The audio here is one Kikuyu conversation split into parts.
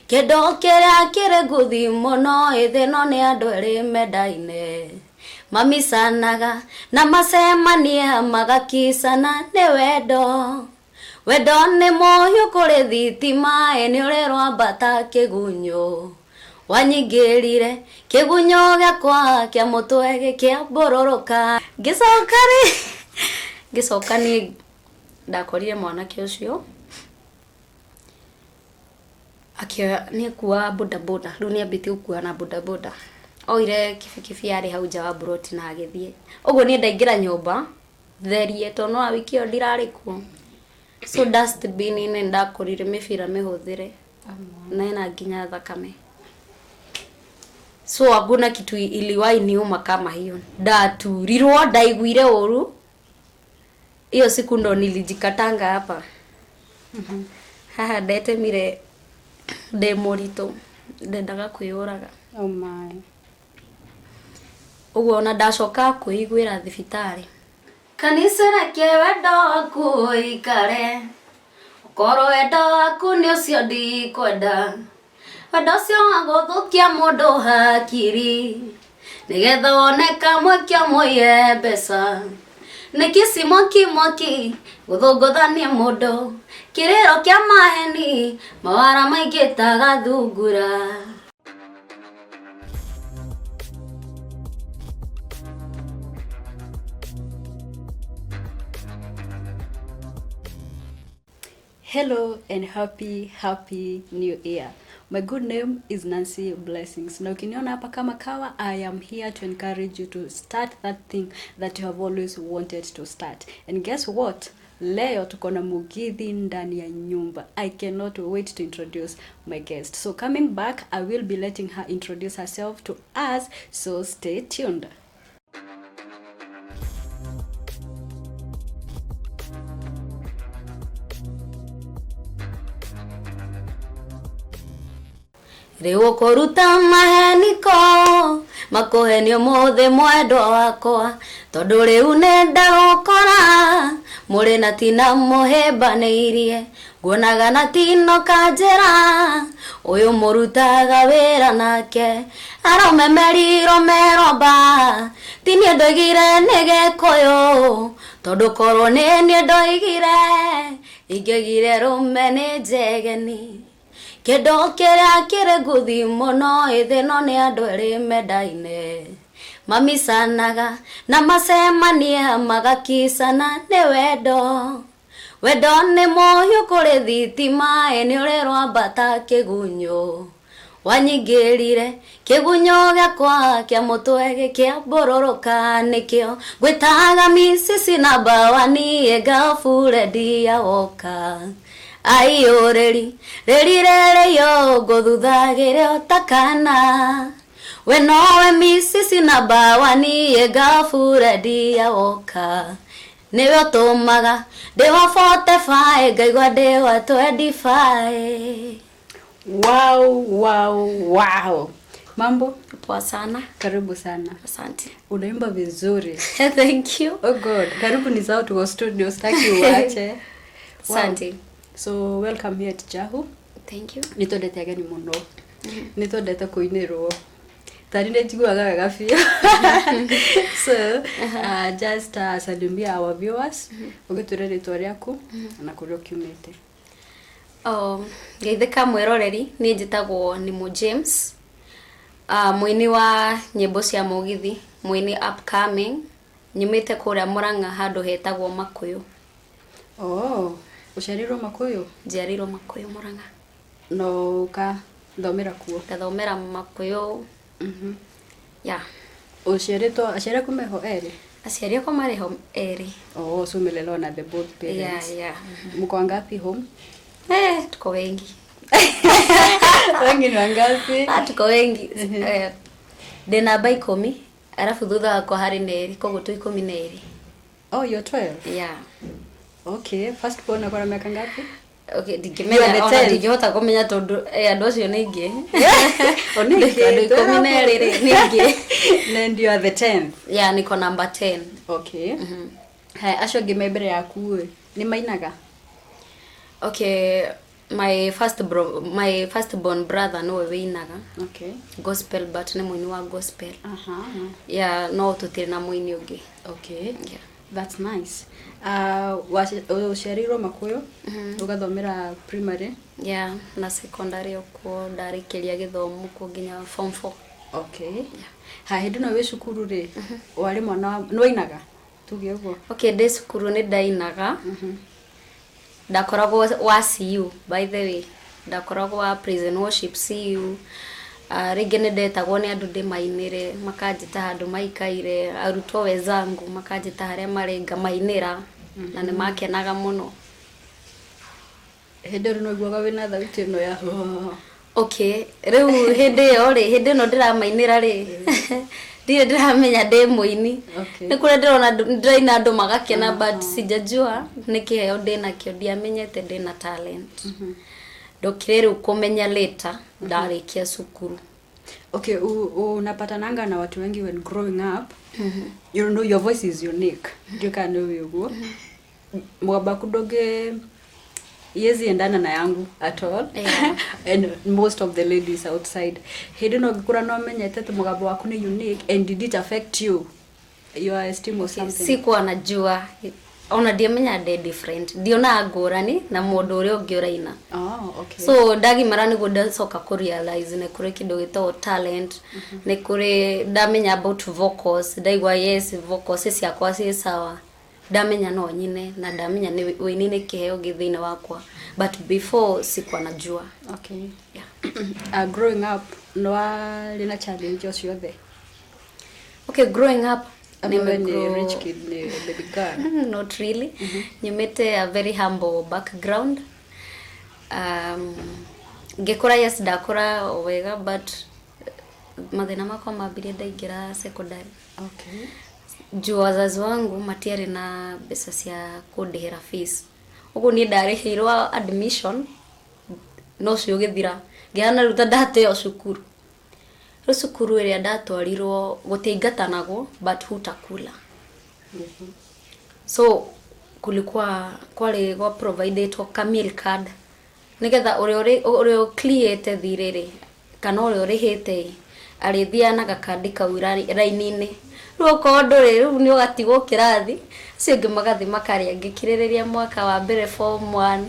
Kĩndũ kĩrĩa kĩrĩ nguthi mũno ĩthĩ no nĩ andũ erĩ mendaine. Mamicanaga na macemania magakicana nĩ wendo. Wendo nĩ mũhiũ kũrĩ thitima ĩ nĩ ũrĩ rwambata kĩgunyũ. Wanyingĩrire kĩgunyũ gĩakwa kĩa mũtwe gĩkĩambũrũrũka. Ngĩcoka rĩ, ngĩcoka niĩ ndakorire mwanake ũcio akĩoya nĩ akuaga bodaboda rĩu nĩ ambĩtie gũkua na bodaboda. Oire kibikibi yarĩ hau nja wa mburoti na agĩthiĩ. Ũguo niĩ ndaingĩra nyũmba therie tondũ nĩwona wiki ĩyo ndirarĩ kuo. So dustbin inĩ nĩndakorire mĩbira mĩhũthĩre na ĩna nginya thakame. So hakuna kitu iliwahi niuma kama hiyo. Ndaturirwo, ndaiguire ũru. Hiyo siku ndo nilijikatanga hapa. Haha ndetemire ndĩ mũritũ, ndendaga kwĩyũraga. Oh my. Ũguo ona ndacoka kwĩiguĩra thibitarĩ. Kanitha reke wendo waku ũikare, ũkorwo wendo waku nĩ ũcio ndikwenda. Wendo ũcio wa gũthũkia mũndũ hakiri, nĩgetha wone kamweke ũmũiye mbeca. Nĩkĩ ci mwaki mwaki gũthũngũthania mũndũ, kĩrĩro kĩa maheni, mawara maingĩ ta gathungura. Hello and happy happy new year. My good name is Nancy Blessings. Na ukiniona hapa kama kawa, I am here to encourage you to start that thing that you have always wanted to start. And guess what? Leo tuko na Mugithi ndani ya nyumba. I cannot wait to introduce my guest. So coming back, I will be letting her introduce herself to us, so stay tuned. Rĩu ũkũruta maheniko makũheni ũmũthĩ mwendwa wakwa, tondũ rĩu nĩ ndagũkora mũrĩ na tina mũhĩmbanĩirie, nguonaga na tino kanjĩra ũyũ mũrutaga wĩra nake aromemerirwo meromba, ti niĩ ndoigire nĩ Gĩkũyũ, tondũ korwo nĩ niĩ ndoigire ingĩoigire rũme nĩ njegeni. Kĩndũ kĩrĩa kĩrĩ nguthi mũno ĩthĩ no nĩ andũ erĩ mendaine, mamicanaga na macemania magakicana nĩ wendo. Wendo nĩ mũhiũ kũrĩ thitima ĩ nĩ ũrĩ rwambata kĩgunyũ. Wanyingĩrire kĩgunyũ gĩakwa kĩa mũtwe gĩkĩambũrũrũka nĩkĩo ngwĩtaga misisi namba wani ĩ girlfriend ya woka. Aiyũrĩri rĩri rĩrĩyo ngũthuthagĩre o ta kana. We nowe misisi namba wani ĩ girlfriend ya woka. Nĩwe ũtũmaga ndĩ wa 45 ngaigua ndĩ wa 25. Wow, wow, wow. Mambo? Poa sana. Karibu sana. Asante. Unaimba vizuri. Thank you. Oh God, karibu ni sawa tuko studio, sitaki uache. Wow. Asante. So welcome here at Jahu. Thank you. Nĩ twendete ageni mũno. Nĩ twendete kũinĩrwo. Tari nĩ njiguaga wega biũ. So, just salimia our viewers. Ũgĩtwĩre rĩtwa rĩaku na kũrĩa ũkiumĩte. Oh, ngeithĩka mwĩroreri, niĩ njĩtagwo Nimo James. Mũini wa nyĩmbo cia mũgithi, mũini upcoming, nyumĩte kũrĩa Mũrang'a handũ hetagwo Makũyũ. Oh, ũciarĩirwo Makũyũ? Njiarĩirwo Makũyũ Mũrang'a. Na ũkathomera kuo? Ngathomera Makũyũ. Yeah. Ũciarĩtwo, aciari aku meho erĩ? Aciari akwa marĩ ho erĩ. Oh, so umelelewa na the both parents. Yeah. Mko wangapi home? Eh, tuko wengi. Wengi ni wangapi? Ah, tuko wengi. Eh, ndĩ namba 10, arabu thutha wakwa harĩ na erĩ, koguo twĩ 12. Oh, you're 12? Yeah. Okay, first born ako na miaka ngapi? Okay, You are ndingĩmenya the ona 10th. ndingĩhota kũmenya tondũ andũ acio nĩ aingĩ. O nĩ aingĩ, Andũ 12 rĩ, nĩ aingĩ. And you are the 10th. Yeah, niko number 10. Okay. Haya, acio angĩ me mbere yaku ĩ, nĩ mainaga? Okay, My first bro, my first born brother nĩwe wĩinaga gospel, but nĩ mũini wa gospel. Yeah, no tũtirĩ na mũini ũngĩ. Yeah. That's nice. Ũciarĩirwo Makuyu, ũgathomera primary? Yeah, na secondary okuo ndarĩkĩria gĩthomo kuo nginya form 4. Okay. Ha hĩndĩ ĩno wĩ cukuru rĩ, warĩ mwana wa nĩ wainaga, tuge ũguo? Okay, ndĩ cukuru nĩ ndainaga. Ndakoragwo wa CU, by the way, ndakoragwo wa praise and worship CU. Rĩngĩ nĩ ndetagwo nĩ andũ ndĩmainĩre, makanjĩta handũ maikaire, arutwo wenzangu makanjĩta harĩa marĩ ngamainĩra, na nĩ makenaga mũno. Hĩndĩ ĩyo nĩ waiguaga wĩna thauti ĩno ya Okay, rĩu hĩndĩ ĩyo rĩ, hĩndĩ ĩno ndĩramainĩra rĩ, ndirĩ ndĩramenya ndĩ mũini. Nĩ kũrĩa ndĩrona ndĩraina andũ magakena, but sijajua nĩ kĩheo ndĩnakĩo, ndiamenyete ndĩna talent. Ndokire rĩu kũmenya later ndarĩkia cukuru. Okay, unapatananga na watu wengi when growing up. You know your voice is unique. Ndio kana nĩ ũguo. Mũgambo waku ndũngĩ yezi endana na yangu at all. And most of the ladies outside. Hĩndĩ ĩno ũngĩkũra no menyete atĩ mũgambo waku nĩ unique, and did it affect you? Your esteem or something? Sikuwa najua, ona ndiamenya ndĩ different, ndionaga ngũrani na mũndũ ũrĩa ũngĩ ũraina. So ndagimara nĩguo ndacoka kũ realize nĩ kũrĩ kĩndũ gĩtagwo talent, nĩ kũrĩ ndamenya about vocals, ndaigua yes, vocals ciakwa ciĩ sawa, ndamenya no nyine na ndamenya nĩ wĩini nĩ kĩheo gĩ thĩinĩ wakwa, but before sikuwa najua. Yeah. Growing up no warĩ na challenge o ciothe? Okay, growing up Ama we nĩ rich kid, nĩ baby girl? Not really. Nyumĩte a very humble background. Ngĩkũra, yes, ndakũra o wega, but mathĩna makwa mambirie ndaingĩra secondary. Juu wazazi wangu matiarĩ na mbeca cia kũndĩhĩra fees, ũguo niĩ ndarĩhĩirwo admission no ũcio ũgĩthira, ngĩhana rĩu ta ndateo cukuru. Rĩu cukuru ĩrĩa ndatwarirwo gũtiaingatanagwo, but hutakula. So kulikuwa kwarĩ gwa providetwo ka meal card nigetha ũrĩa ũrĩa ũclearĩte thirĩ rĩ, kana ũrĩa ũrĩhĩte ĩ, arĩthiaga na gakandi kau raini-inĩ. Rĩu okorwo ndũrĩ, rĩu nĩ ũgatigwo kĩrathi, acio angĩ magathiĩ makarĩa. Ngĩkirĩrĩria mwaka wa mbere, form 1,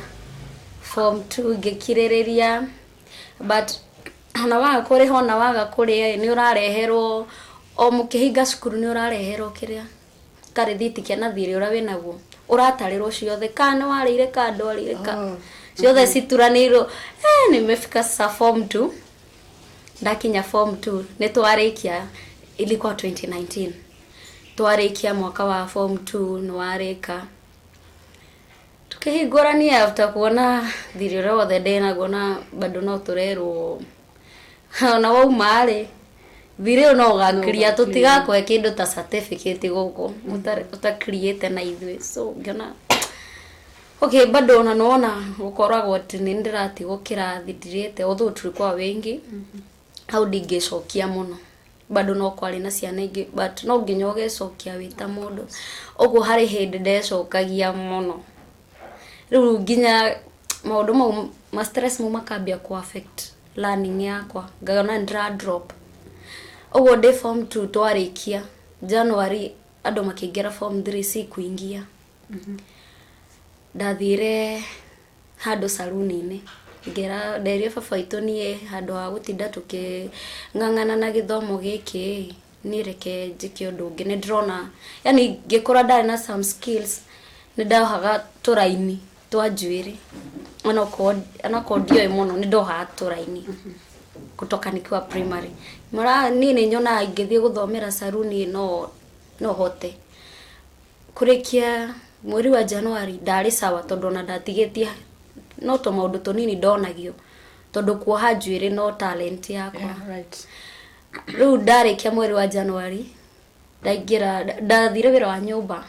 form 2, ngĩkirĩrĩria, but ona waga kũrĩha, ona waga kũrĩa ĩ, nĩ ũrareherwo o mũkĩhinga cukuru, nĩ ũrareherwo kĩrĩa karĩthiti kena thirĩ ũrĩa wĩnaguo, ũratarĩrwo ciothe, kana nĩ warĩire kana ndwarĩire ka ciothe cituranĩirwo. Nimefika sasa form 2. Ndakinya form 2 nĩ twarĩkia, ilikuwa 2019 twarĩkia mwaka wa form 2, nĩ warĩka tukĩhingũrania after kuona thirĩ ũrĩa wothe ndĩnaguo, na bado no tũrerwo ona wauma rĩ, thirĩ ũyũ no ũgakĩria, tũtigakũhe kĩndũ ta certificate gũkũ ũtaclearĩte na ithuĩ. So ngĩona okay, bado ona nĩwona gũkoragwo atĩ nĩ ndĩratigwo kĩrathi ndirĩte, although tulikuwa wengi hau, ndingĩcokia mũno, bado no kwarĩ na ciana ingĩ, but no nginya ũgecokia wĩ ta mũndũ. Ũguo harĩ hĩndĩ ndecokagia mũno, rĩu nginya maũndũ mau ma stress mau makambia ku affect learning yakwa, ngona nĩ ndĩra drop. Ũguo ndĩ form 2 twarĩkia January, andũ makĩingĩra form 3, si kuingia. Ndathire handũ saruni-inĩ, ngĩra nderire baba witũ niĩ handũ ha gũtinda tũkĩng'ang'ana na gĩthomo gĩkĩ, niĩ reke njĩke ũndũ ũngĩ. Nĩ ndĩrona yani ngĩkũra ndarĩ na some skills, nĩ ndohaga tũraini twa njuĩrĩ, onakorwo ndioĩ mũno, nĩ ndohaga tũraini kutoka nikiwa primary. Mara niĩ nĩ nyonaga ingĩthiĩ gũthomera saruni no hote kũrĩkia. Mweri wa January ndarĩ sawa, tondũ ona ndatigĩtie no to maũndũ tũnini ndonagio, tondũ kuoha njuĩrĩ no talent yakwa. Rĩu ndarĩkia mweri wa January, ndaingĩra, ndathire wĩra wa nyũmba.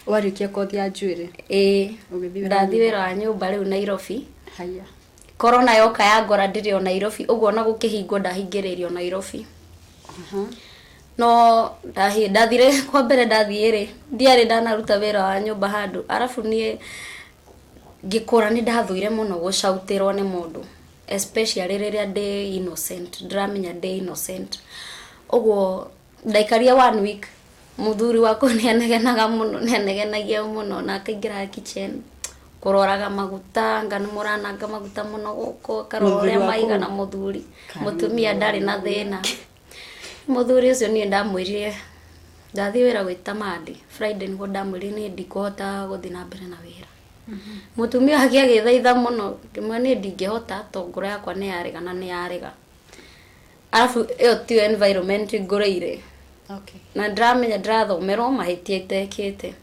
Warĩkia kothi ya njuĩrĩ? Ĩĩ. Ũgĩthiĩ wĩra wa Ndathiĩ nyũmba. Wĩra wa nyũmba rĩu Nairobi. Haya. Corona yoka yangora ndĩrĩ o Nairobi ũguo, ona gũkĩhingwo ndahingĩrĩirio Nairobi. No ndathire kwa mbere, ndathiĩ rĩ, ndiarĩ ndanaruta wĩra wa nyũmba handũ, arabu niĩ Ngĩkũra nĩ ndathũire mũno gũcautĩrwo nĩ mũndũ, especially rĩrĩa ndĩ innocent, ndĩramenya ndĩ innocent. Ũguo ndaikarie one week, mũthuri wakwa nĩ anegenaga mũno, nĩ anegenagia mũno na akaingĩra kitchen kũroraga maguta, anga nĩ mũrananga maguta mũno gũkũ, akarora Mũthuri ũrĩa waku? maigana. Mũthuri. Kana Mũtumia ndarĩ na thĩna. Mũthuri ũcio niĩ ndamwĩrire ndathiĩ wĩra gwĩta Monday, Friday nĩguo ndamwĩrire niĩ ndikũhota gũthiĩ na mbere na wĩra. Mũtumia wake agĩthaitha mũno, ngĩmwĩra niĩ ndingĩhota to ngoro yakwa nĩ yarega na nĩ yarega. Arabu ĩyo tiyo environment ngũrĩire. Na ndĩramenya ndĩrathomerwo mahĩtia itekĩte.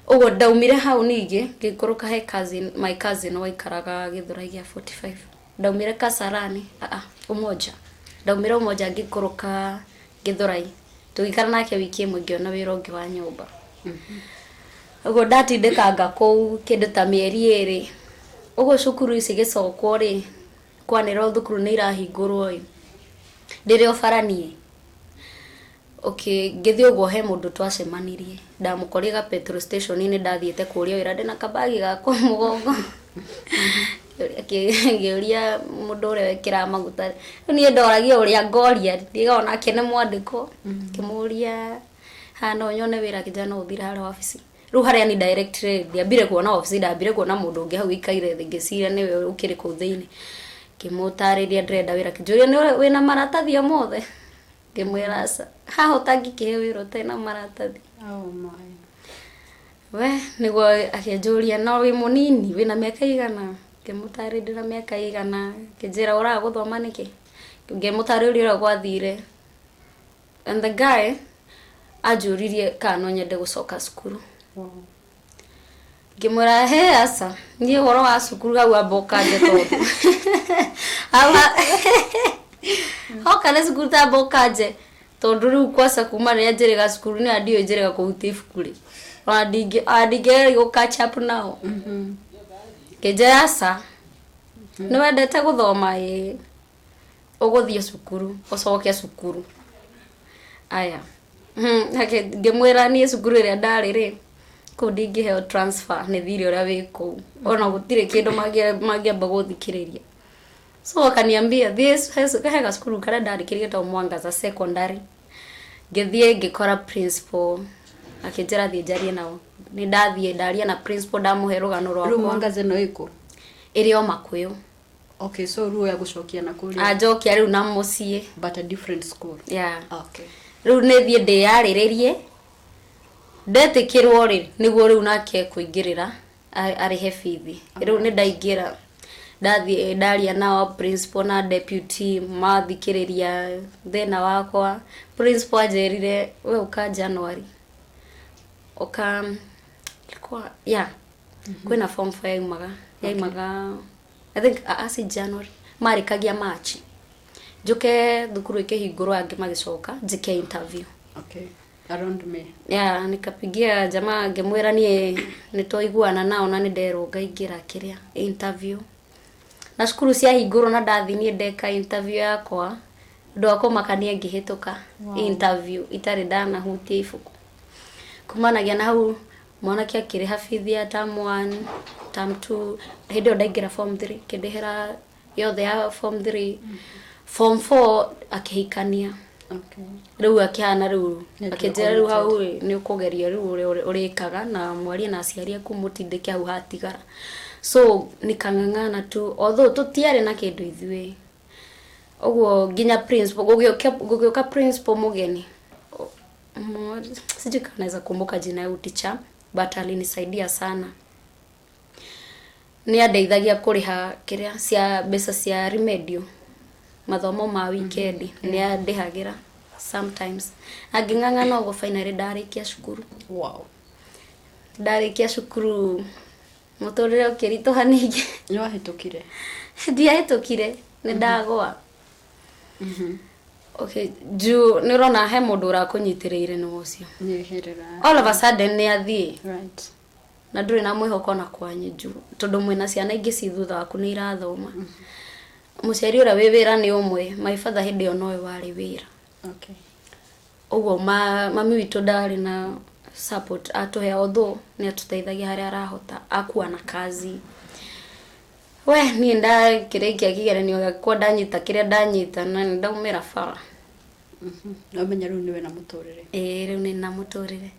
Ũguo ndaumire hau ningĩ ngĩikũrũka he cousin, my cousin waikaraga Gĩthũrai gĩa 45. Ndaumire Kasarani, Umoja. Ndaumire Umoja ngĩikũrũka Gĩthũrai. Tũgĩikara nake wiki ĩmwe, ngĩona wĩra ũngĩ wa nyũmba. Ũguo ndatindĩkanga kũu kĩndũ ta mĩeri 2. Ũguo cukuru ici gĩcokwo rĩ, kwanĩrĩrwo thukuru nĩ irahingũrwo ĩ, ndĩrĩ o bara niĩ. Okay, ngĩthiĩ ũguo he mũndũ twacemanirie. Ndamũkorire ga petrol station -inĩ, ndathiĩte kũria wĩra ndĩna kabagi gakwa mũgongo. Ngĩũria mũndũ ũrĩa wekĩraga maguta. Rĩu niĩ ndoragia ũrĩa ngoria, ndiga onake nĩ mwandĩkwo. Ngĩmũria haha no nyone wĩra, akĩnjĩra no ũthire harĩa wabici. Rĩu harĩa ni directly ndiambire kuona wabici, ndambire kuona mũndũ ũngĩ hau ũikaire thĩ, ngĩciria nĩwe ũkĩrĩ kũu thĩinĩ. Ngĩmũtarĩria ndĩrenda wĩra, akĩnjũria nĩ wĩna maratathi o mothe? Ngĩmwĩra aca. Haha ũtangĩkĩhe wĩra ũtarĩ na maratathi? Oh my. We nĩguo akĩnjũria no wĩ mũnini, wĩna mĩaka igana? Ngĩmũtarĩria ndĩna mĩaka igana. Akĩnjĩra ũraga gũthoma nĩkĩ? Ngĩmũtarĩria ũrĩa gwathire. And the guy anjũririe kana no nyende gũcoka cukuru. Ngĩmwĩra he aca, niĩ ũhoro wa cukuru hau amba ũkanje, tondũ hau hoka nĩ cukuru tamba ũkanje, tondũ rĩu kwaca kuma rĩrĩa njĩrĩga cukuru nĩ ndiũĩ njĩrĩga kũhutia ibuku rĩ, ona ndingĩgeria gũ catch up nao. Ngĩnjĩra aca, nĩ wendete gũthoma, ĩĩ, ũgũthiĩ cukuru, ũcoke cukuru. Aya. Ngĩmwĩra niĩ cukuru ĩrĩa ndarĩ rĩ, kũu ndingĩheo transfer nĩ thirĩ ũrĩa wĩ kũu, ona gũtirĩ kĩndũ mangĩamba gũthikĩrĩria. So akaniambia thiĩ he gacukuru karĩa ndarĩkĩrie getagwo Mwangaza Secondary. Ngĩthiĩ ngĩkora principal, akĩnjĩra thiĩ njarie nao. Nĩ ndathiĩ ndaria na principal, ndamũhe rũgano Rĩu rwakwa. Mwangaza ĩno ĩkũ? Ĩrĩ o Makũyũ. Okay, so rĩu agũcokia na kũrĩa. Anjokia rĩu na mũciĩ. But a different school. Yeah. Okay. Rĩu nĩ thiĩ ndĩyarĩrĩrie, ndetĩkĩrwo rĩ, nĩguo rĩu nake kũingĩrĩra arĩhe bithi. Rĩu nĩ ndaingĩra, ndathiĩ ndaria nao principal na deputy, mathikĩrĩria thĩna wakwa. Principal anjĩrire we ũka January, ũka ilikuwa, yeah, kwĩna form 4 yaimaga I think si January, marĩkagia March, njũke thukuru ĩkĩhingũrwo, angĩ magĩcoka, njĩke interview. Okay. Around May. Yeah, nikapigia jamaa ngĩmwĩra niĩ nĩ twaiguana nao na nĩ nderwo ngaingĩra kĩrĩa interview na cukuru ciahingũrwo, na ndathi niĩ ndeka interview yakwa, ũndũ wa kũmakania ngĩhĩtũka interview itarĩ ndanahutia ibuku. Kumanagia na hau mwanake akĩrĩha bithi ya term 1, term 2. Hĩndĩ ĩyo ndaingĩra form 3, kĩndĩhĩra yothe ya form 3, form 4 akĩhikania. Rĩu akĩhana rĩu Nĩ akĩnjĩra rĩu hau ĩ, nĩ ũkũgeria rĩu ũrĩa ũrĩkaga na mwarie na aciari aku mũtindĩke hau hatigara. So nikang'ang'ana tu, although tũtiarĩ na kĩndũ ithuĩ. Ũguo nginya principal gũgĩũka, principal mũgeni. Sijui kama naweza kumbuka jina ya huyu teacher, but alinisaidia sana. Nĩ andeithagia kũrĩha kĩrĩa cia mbeca cia remedial, mathomo ma weekend nĩ andĩhagĩra sometimes. Angĩng'ang'ana ũguo, finally ndarĩkia cukuru. Ndarĩkia cukuru mũtũrĩre ũkĩritũha ningĩ. Nĩ wahĩtũkire? Ndiahĩtũkire, nĩ ndagwa. Okay, juu nĩ ũrona he mũndũ ũrakũnyitĩrĩire nĩ ũcio. Nyeherera. All of a sudden nĩ athiĩ. Na ndũrĩ na mwĩhoko na kwanyu juu tondũ mwĩna ciana ingĩ ci thutha waku nĩ irathoma. Mũciari ũrĩa wĩ wĩra nĩ ũmwe, my father hĩndĩ ĩyo nowe warĩ wĩra. Ũguo mami witũ ndarĩ na support atũhe, although nĩ atũteithagia harĩa arahota, akuwa na kazi. We niĩ ndakĩrĩkia kĩgeranio gĩakwa, ndanyita kĩrĩa ndanyita na nĩ ndaumĩra bara. Na ũmenya rĩu nĩwe na mũtũrĩre. Ĩĩ, rĩu nĩ na mũtũrĩre.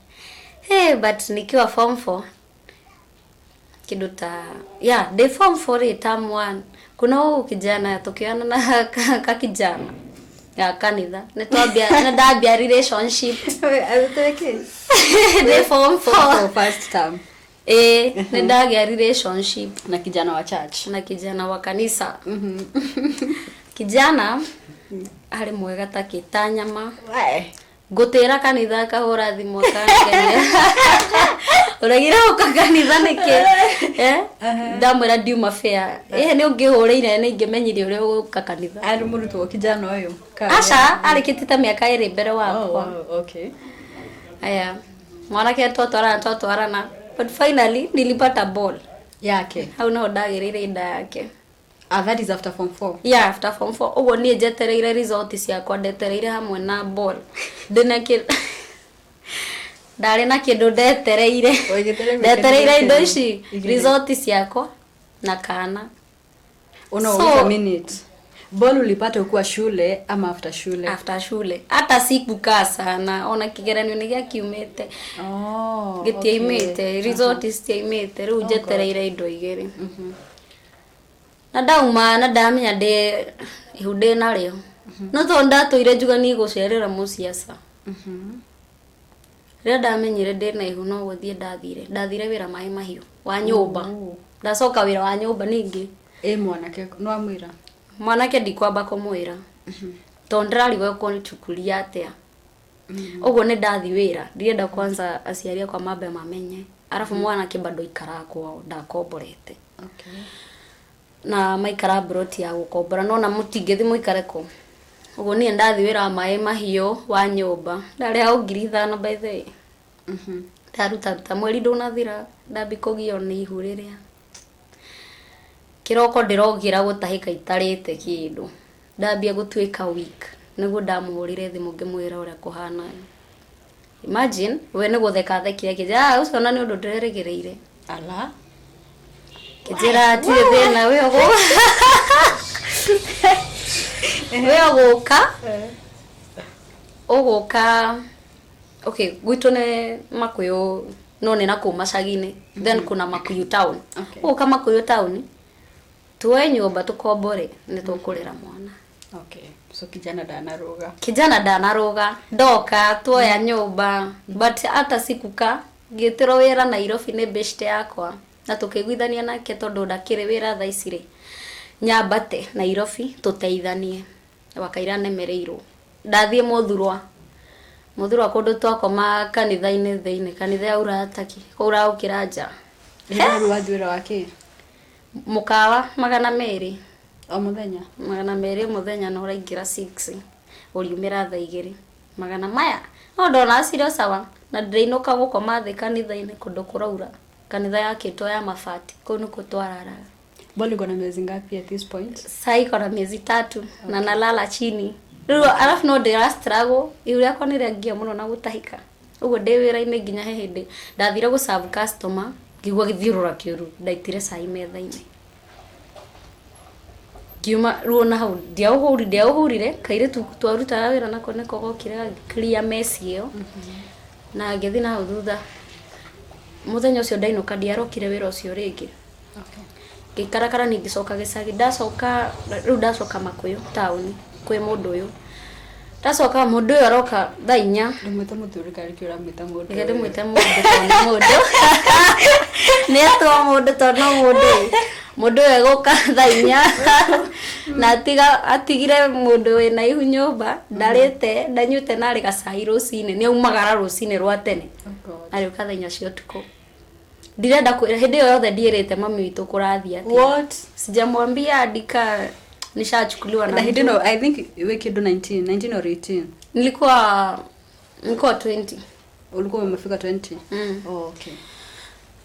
Hey, but nikiwa form 4 kĩndũ ta, yeah, ndĩ form 4 rĩ, term 1, kuna huyu kijana tukiona na ka kijana ya kanitha nĩ twambia nĩ ndambia relationship ndĩ form 4. First term. Ĩĩ, nĩ ndagĩa relationship na kijana wa church. Na kijana wa kanisa. Kijana arĩ mwega ta kĩta nyama. We. Ngũtĩra kanitha akahũra thimũ akangenia, ũragire gũka kanitha nĩkĩ? Eh, ndamwĩra ndiuma fare. Ĩ nĩ ũngĩhũrĩire nĩ ingĩmenyire ũrĩa ũgũka kanitha. Arĩ mũrutwo kijana ũyũ? Aca, arĩkĩtie ta mĩaka 2 mbere wakwa. Oh, wow, okay. Aya, mwanake twatwarana twatwarana, but finally nilipata ball yake. Hau noho ndagĩrĩire inda yake. Ah, that is after form 4. Yeah, after form 4. Ũguo niĩ njetereire result ciakwa, ndetereire hamwe na ball ndĩna kĩ ndarĩ na kĩndũ ndetereire. Ũgĩetereire. Ndetereire indo ici, Igĩrĩ. result ciakwa na kana. Uno, So- wait a minute. Ball ulipata ukiwa shule ama after shule? After shule. Hata sikukaa sana, ona kĩgeranio nĩ gĩakiumĩte. Oh, Gĩtiaimĩte, result citiaimĩte. Rĩu njetereire indo igĩrĩ na ndauma na ndamenya ndĩ ihu ndĩ narĩo, no tondũ ndatũire njuga niĩ gũcerera mũciĩ, aca. Rĩrĩa ndamenyire ndĩna ihu, no gũthiĩ ndathire wĩra Maĩ Mahiũ wa nyũmba. Oh. Ndacoka wĩra wa nyũmba ningĩ. Ĩ mwanake no amwĩra? Mwanake ndikwamba kũmwĩra tondũ ndĩrarigwo kũnchukuria atĩa. Ũguo nĩ ndathi wĩra, ndirenda kwanza aciari akwa mambe mamenye, arabu mwanake bado ikaraga kwao, ndakomborete. Na maikara mburoti ya gũkombora, nona mũtingĩthi mũikare kũ. Ũguo niĩ ndathi wĩra wa Maĩ Mahiũ wa nyũmba, ndarĩhagwo 5,000 by the way. Ndarutaruta, mweri ndũnathira ndambi kũgio nĩ ihu. Rĩrĩa kĩroko ndĩrokĩra gũtahĩka itarĩte kĩndũ, ndambia gũtuĩka weak, nĩguo ndamũhũrĩre thimũ ngĩmwĩra ũrĩa kũhana. Imagine, we nĩ gũtheka athekire akĩnjĩra, "Ah, ũcio ona nĩ ũndũ ndĩrerĩgĩrĩire." Ala. Kĩnjĩra hatirĩ thĩna, we ũgũka ũgũka. Okay, gwitũ nĩ Makuyu, no nĩ nakũu macagi-inĩ, then kuna Makuyu town. Ũgũka Makuyu town, tuoe nyũmba tũkombore, nĩ tũkũrera mwana. Okay. So kijana ndanaruga. Kijana ndanaruga. Ndoka tuoya nyũmba, but hata sikuka, ngĩtĩrwo wĩra Nairobi nĩ beshte yakwa na tũkĩiguithania nake, tondũ ndakĩrĩ wĩra thaa ici rĩ, nyambate Nairobi tũteithanie wakaira nemereirwo. Ndathiĩ Mũthurwa, Mũthurwa kũndũ twakoma kanitha-inĩ thĩinĩ, kanitha ya Urataki kũu ũragũkĩra nja. Rĩu wathiĩ wĩra wa kĩ? Mũkawa, 200. O mũthenya? 200 mũthenya, na ũraingĩra 6, ũriumĩra thaa 2. Magana maya no ndona acirio sawa, na ndĩrainũka gũkoma thĩ kanitha-inĩ kũndũ kũraura, kanitha yakĩtwo ya mabati, kũu nĩkuo twararaga. Ball iko na miezi ngapi at this point? Saa iko na miezi 3 na nalala chini rĩu. Alafu no ndĩra struggle, ihu rĩakwa nĩ rĩangia mũno na gũtahĩka. Ũguo ndĩ wĩra-inĩ, nginya he hĩndĩ ndathire gũ serve customer, ngĩigua gĩthiũrũra kĩũru, ndaitire cai metha-inĩ, ngiuma ruo na hau ndiaũhũrire. Kairĩtu twarutaga wĩra nako nĩko gokire clear mess ĩyo na ngĩthiĩ na hau thutha. Mũthenya ũcio ndainũka, ndiarokire wĩra ũcio rĩngĩ. Ngĩikarakara, ningĩcoka gĩcagi. Ndacoka rĩu, ndacoka Makuyu taũni kwĩ mũndũ ũyũ. Ndacoka, mũndũ ũyũ aroka thaa 4. Ndũmwĩte mũthuri karĩ kĩ ũramwĩta mũndũ? Reke ndĩmwĩte mũndũ tondũ nĩ mũndũ, nĩ etwo mũndũ tondũ no mũndũ. Mũndũ ũyũ egũka thaa 4 na atigire mũndũ wĩna ihu nyũmba, ndarĩte, ndanyuĩte, na arĩ gacai rũcinĩ, nĩ aumagara rũcinĩ rwa tene. Oh God. Arĩũka thaa 4 cia ũtukũ. Ndirenda kwĩra, hĩndĩ ĩyo yothe ndiĩrĩte mami witũ kũrathiĩ atĩa. What? Sijamwambia andika nishachukuliwa na Na hĩndĩ mtu. ĩno I think we kĩndũ 19, 19 or 18. Nilikuwa 20. Ulikuwa umefika 20? Mm. Oh, okay.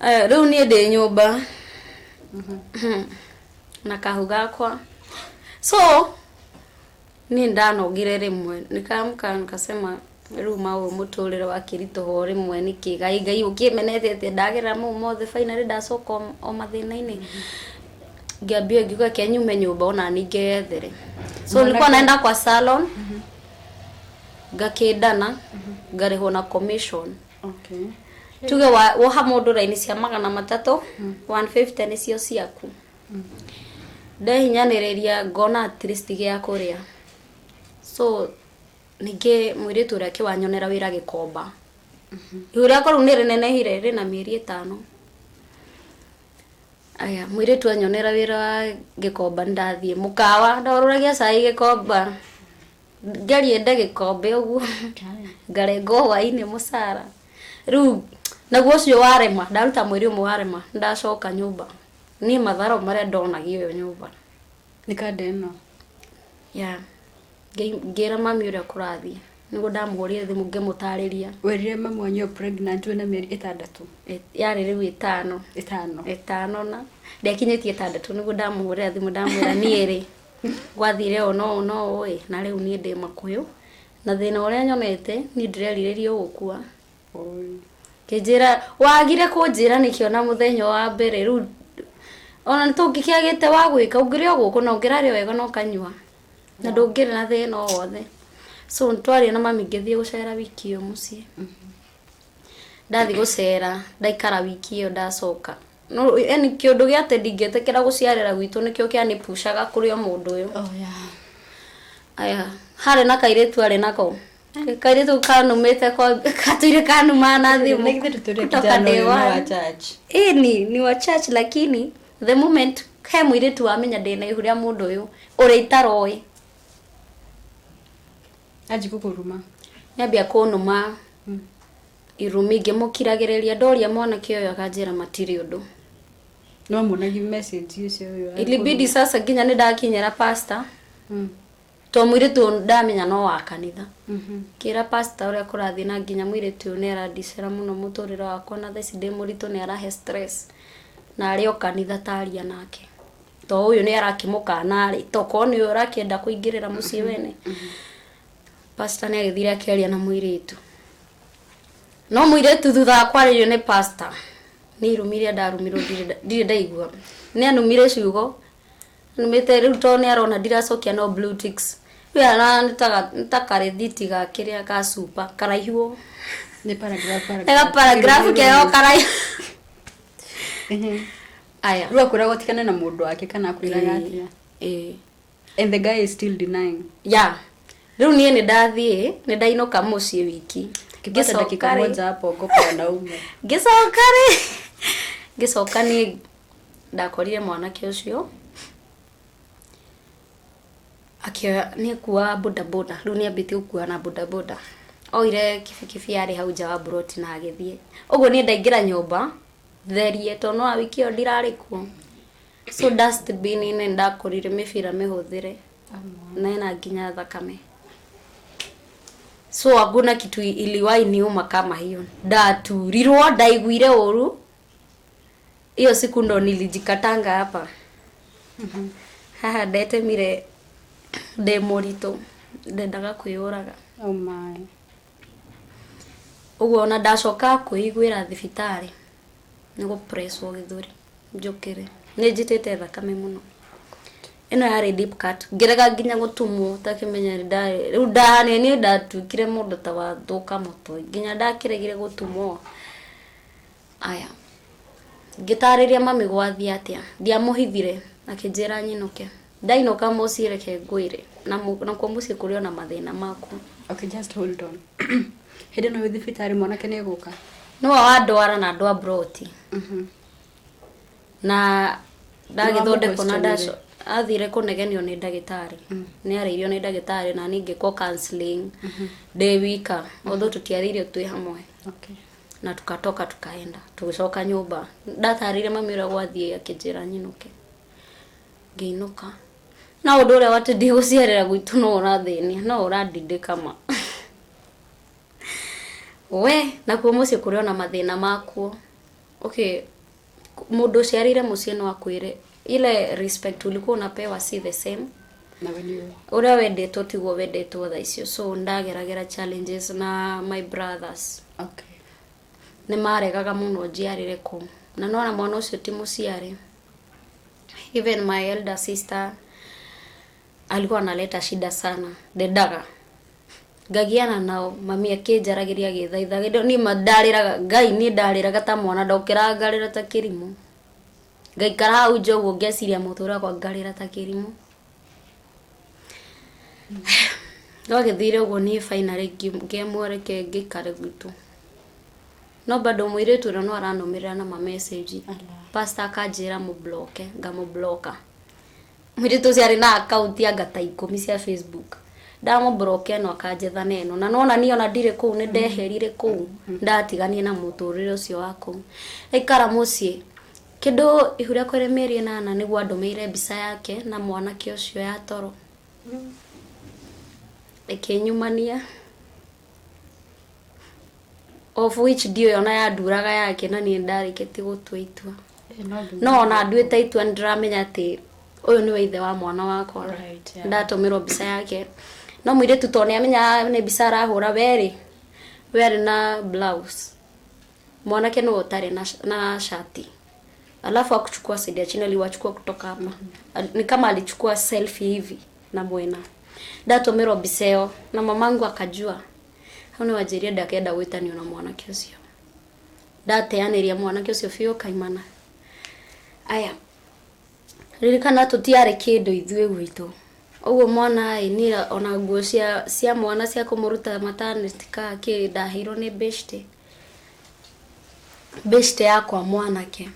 Eh, rĩu niĩ ndĩ nyũmba na kahu gakwa, so niĩ ndanogire rĩmwe, nikaamka nikasema rĩu maũ mũtũrĩre wakĩritũha rĩmwe nĩkĩ? Ngai, Ngai ũkĩmenete atĩa? Ndagerera mau mothe, finally ndacoka o mathĩna-inĩ. Ngĩambia ngiuga ke nyume nyũmba ona niĩ ngeyethere. So Mwanake- nilikuwa naenda kwa salon, ngakĩndana, ngarĩhwo na commission. Tuge woha mũndũ raini cia 300, 150 nĩcio ciaku. Ndehinyanĩrĩria ngona at least gĩa kũrĩa. So ningĩ mũirĩtu ũrĩa akĩwanyonera wĩra Gĩkomba. Ihu rĩakwa rĩu nĩ rĩnenehire, rĩna mĩeri 5. Aya, mũirĩtu anyonera wĩra wa Gĩkomba, nĩndathiĩ mũkawa, ndorũragia cai Gĩkomba, ngerie nde gĩkombe ũguo, ngarengwo hwainĩ mũcara. Rĩu naguo ũcio warema, ndaruta mweri ũmwe warema, ndacoka nyũmba. Niĩ matharo marĩa ndonagio ĩyo nyũmba. Nĩ kanda ĩno. Yeah. Ngĩra mami ũrĩa kũrathiĩ. Nĩguo ndamũhũrire thimũ ngĩmũtarĩria. Werire mami wanyu you're pregnant wĩna mĩeri 6? Yarĩ rĩu 5. 5. 5 na ndiakinyĩtie 6 nĩguo ndamũhũrĩra thimũ ndamwĩra niĩ rĩ gwathire ũũ no ũũ no ũũ ĩ, na rĩu niĩ ndĩ makũyũ na thĩna ũrĩa nyonete niĩ ndĩrerirĩria gũkua. Oi. Kĩnjĩra wagire kũnjĩra nĩkĩo na mũthenya wa mbere rĩu ona nĩtũngĩkĩagĩte wa gwĩka, ũngĩrĩ o gũkũ na ũngĩrarĩa wega na ũkanyua na ndũngĩrĩ na thĩna o wothe. So twaria na mami ngĩthiĩ gũcera wiki ĩyo mũciĩ. Ndathiĩ gũcera ndaikara wiki ĩyo ndacoka. No yani kĩũndũ gĩa atĩ ndingĩtĩkĩra gũciarĩra gwitũ nĩkĩo kĩanĩpucaga kũrĩ o mũndũ ũyũ. Oh yeah. Aya, harĩ na kairĩtu arĩ nako. Kairĩtu kanumĩte kwa katũire kanuma na thimũ. Na githĩ tũtũire Kutoka kijana day ũyũ nĩ wa one. church. Ĩni ni wa church, lakini the moment he mũirĩtu wamenya ndĩna ihu rĩa mũndũ ũyũ ũrĩa itaroĩ. Anji gũkũruma. Nĩambia kũnuma irumi ngĩmũkiragĩrĩria, ndoria mwanake ũyũ akanjĩra matirĩ ũndũ. No muonagi message ũcio ũyũ. Ilibidi sasa nginya nĩndakinyĩra pastor. To mũirĩtu ũyũ ndamenya no wa kanitha. Kĩra pastor ũrĩa kũrathiĩ na nginya mũirĩtu ũyũ nĩarandicĩra mũno mũtũrĩre wakwa na thaa ici ndĩ mũritũ nĩarahe stress na arĩ o kanitha taria nake. To ũyũ nĩarakĩmũkana rĩ, tokorwo nĩ ũyũ ũrakĩenda kũingĩrĩra mũciĩ wene. Pastor nĩagĩthire akĩaria na mũirĩtu. No mũirĩtu thutha wa kwarĩrio nĩ pastor nĩ irumi iria ndarumirwo ndirĩ ndaigua. Nĩanumire ciugo numĩte rĩu to nĩarona ndiracokia no blue ticks. Rĩu arona nĩ ta karĩthiti ga kĩrĩa ga super karaihu. Nĩ paragraph Nĩ ga paragraph keo karaihu. Aya. Rĩu akwĩraga ũtigane na mũndũ wake kana akwĩraga atĩa? Ĩĩ. And the guy is still denying. Yeah. Rĩu niĩ nĩndathiĩ, nĩndainũka mũciĩ wiki. Ukipata dakika Ngĩcoka rĩ, moja hapo ogopa wanaume. ngĩcoka rĩ, ngĩcoka niĩ ndakorire mwanake ũcio akĩoya nĩekuaga bodaboda, rĩu nĩambĩtie gũkua na bodaboda. Oire kibikibi yarĩ hau nja wa buroti na agĩthiĩ. Ũguo niĩ ndaingĩra nyũmba therie tondũ no wiki ĩyo ndirarĩ kuo. So dustbin-inĩ nĩndakorire mĩbira mĩhũthĩre na ĩna nginya thakame. So hakuna kitu iliwahi niuma kama hiyo. Ndaturirwo, ndaiguire ũru. Hiyo siku ndo nilijikatanga hapa. Haha ndetemire ndĩ mũritũ, ndendaga kwĩyũraga. Oh my. Ũguo ona ndacoka kwĩiguĩra thibitarĩ nĩ gũpresswo gĩthũri njũkĩre. Nĩ njitĩte thakame mũno. Ĩno yarĩ deep cut. Ngĩrega nginya gũtumwo ũtakĩmenya nĩ rĩu ndahania niĩ ndatuĩkire mũndũ ta wathũka mũtwe nginya ndakĩregire gũtumwo. Aya, ngĩtarĩria mami gwathiĩ atĩa, ndiamũhithire akĩnjĩra nyinũke. Ndainũka mũciĩ reke ngwĩre, nakuo mũciĩ kũrĩ ona mathĩna makuo. Okay, just hold on. Hĩndĩ ĩno wĩ thibitarĩ mwanake nĩ egũka? Nĩwe wandwara na andũ a broti. Na ndagĩthondekwo na ndaco athire kũnegenio nĩ ndagĩtarĩ. Nĩ arĩirio nĩ ndagĩtarĩ na niĩ ngĩkwo counseling ndĩ wika, although tũtiarĩirio twĩ hamwe. Okay. Na tukatoka tukaenda tũgĩcoka nyũmba. Ndatarĩirie mami ũrĩa gwathiĩ akĩnjĩra nyinũke. Ngĩinũka. Na ũndũ ũrĩa watĩ ndigũciarĩra gwitũ no ũrathĩnia, no ũrandindĩka ma. We, nakuo mũciĩ kũrĩ ona mathĩna makuo. Okay, mũndũ ũciarĩire mũciĩ no akwĩre ile respect ulikuwa unapewa si the same. Na when you Ũrĩa wendetwo tiguo wendetwo thaa icio. So ndageragĩra challenges na my brothers. Okay. Nĩ maregaga mũno njiarĩre kũu. Na nona mwana ũcio ti mũciare. Even my elder sister alikuwa analeta shida sana, ndendaga ngagiana nao. Mami akĩnjaragĩria, agĩthaitha. Hĩndĩ ĩyo niĩ ma ndarĩraga Ngai, niĩ ndarĩraga ta mwana, ndokĩraga ngarĩra ta kĩrimũ, ngaikara hau nja ũguo ngeciria mũtũrĩre wakwa, ngarĩra ta kĩrimũ. Gwagĩthire ũguo, niĩ finally ngĩamua reke ngĩikare gwitũ, no bado mũirĩtu ũrĩa no aranũmĩrĩra na ma message. Pastor akanjĩra mũbloke, ngamũbloka. Mũirĩtu ũcio arĩ na account anga ta 10 cia Facebook. Ndamũblock ĩno, akanjetha na ĩno, na nona niĩ ona ndirĩ kũu, nĩ ndeherire kũu, ndatiganie na mũtũrĩre ũcio wa kũu. Ndaikara mũciĩ kĩndũ ihu rĩakwa rĩ mĩeri 8, nĩguo andũmĩire mbica yake na mwanake ũcio ya toro, ĩkĩnyumania, of which ndiũĩ ona yanduraga yake, na niĩ ndarĩkĩtie gũtua itua. No ona nduĩte itua, nĩ ndĩramenya atĩ ũyũ nĩwe ithe wa mwana wakwa. Ndatũmĩrwo mbica yake, no mũirĩtu to nĩ amenyaga nĩ mbica arahũra. Werĩ werĩ na blouse, mwanake nĩwe ũtarĩ na shati, alafu akuchukua side ya chini, aliwachukua kutoka hapa. Ni kama alichukua selfie hivi na mwena. Ndatũmĩrwo mbica ĩyo na mamangu akajua, hau nĩ wanjĩrire ndakenda gwĩtanio na mwanake ũcio. Ndateanĩria mwanake ũcio biũ kaimana. Aya, ririkana tũtiarĩ kĩndũ ithuĩ gwitũ ũguo. Mwana ĩ, niĩ ona nguo cia mwana cia kũmũruta maternity ka kĩ, ndaheirwo nĩ beshte yakwa mwanake.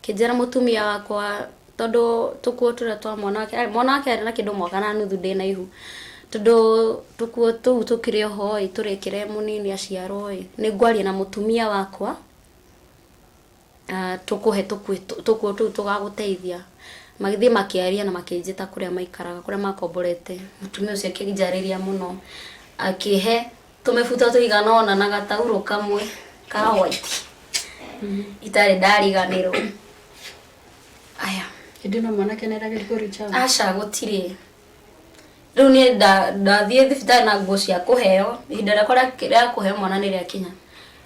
Kĩnjĩra mũtumia wakwa, tondũ tũkuo tũrĩa twa mwana wake, mwana wake arĩ na kĩndũ mwaka na nuthu ndĩna ihu, tondũ tũkuo tũu tũkĩrĩ oho ĩ, tũrekĩre mũnini aciarwo ĩ, nĩ ngwaria na mũtumia wakwa, tũkũhe tũkuo tũu tũgagũteithia. Magĩthiĩ makĩaria na makĩnjĩta kũrĩa maikaraga, kũrĩa makomborete. Mũtumia ũcio akĩnjarĩria mũno, akĩhe tũmĩbuto tũigana ũna na gataurũ kamwe ka white itarĩ ndariganĩrwo. Aya. Hĩndĩ ĩno mwanake nĩ arageria kũ reach out? Aca, gũtirĩ. Rĩu niĩ ndathiĩ thibitarĩ na nguo cia kũheo. Ihinda rĩakwa rĩa kũheo mwana nĩ rĩakinya.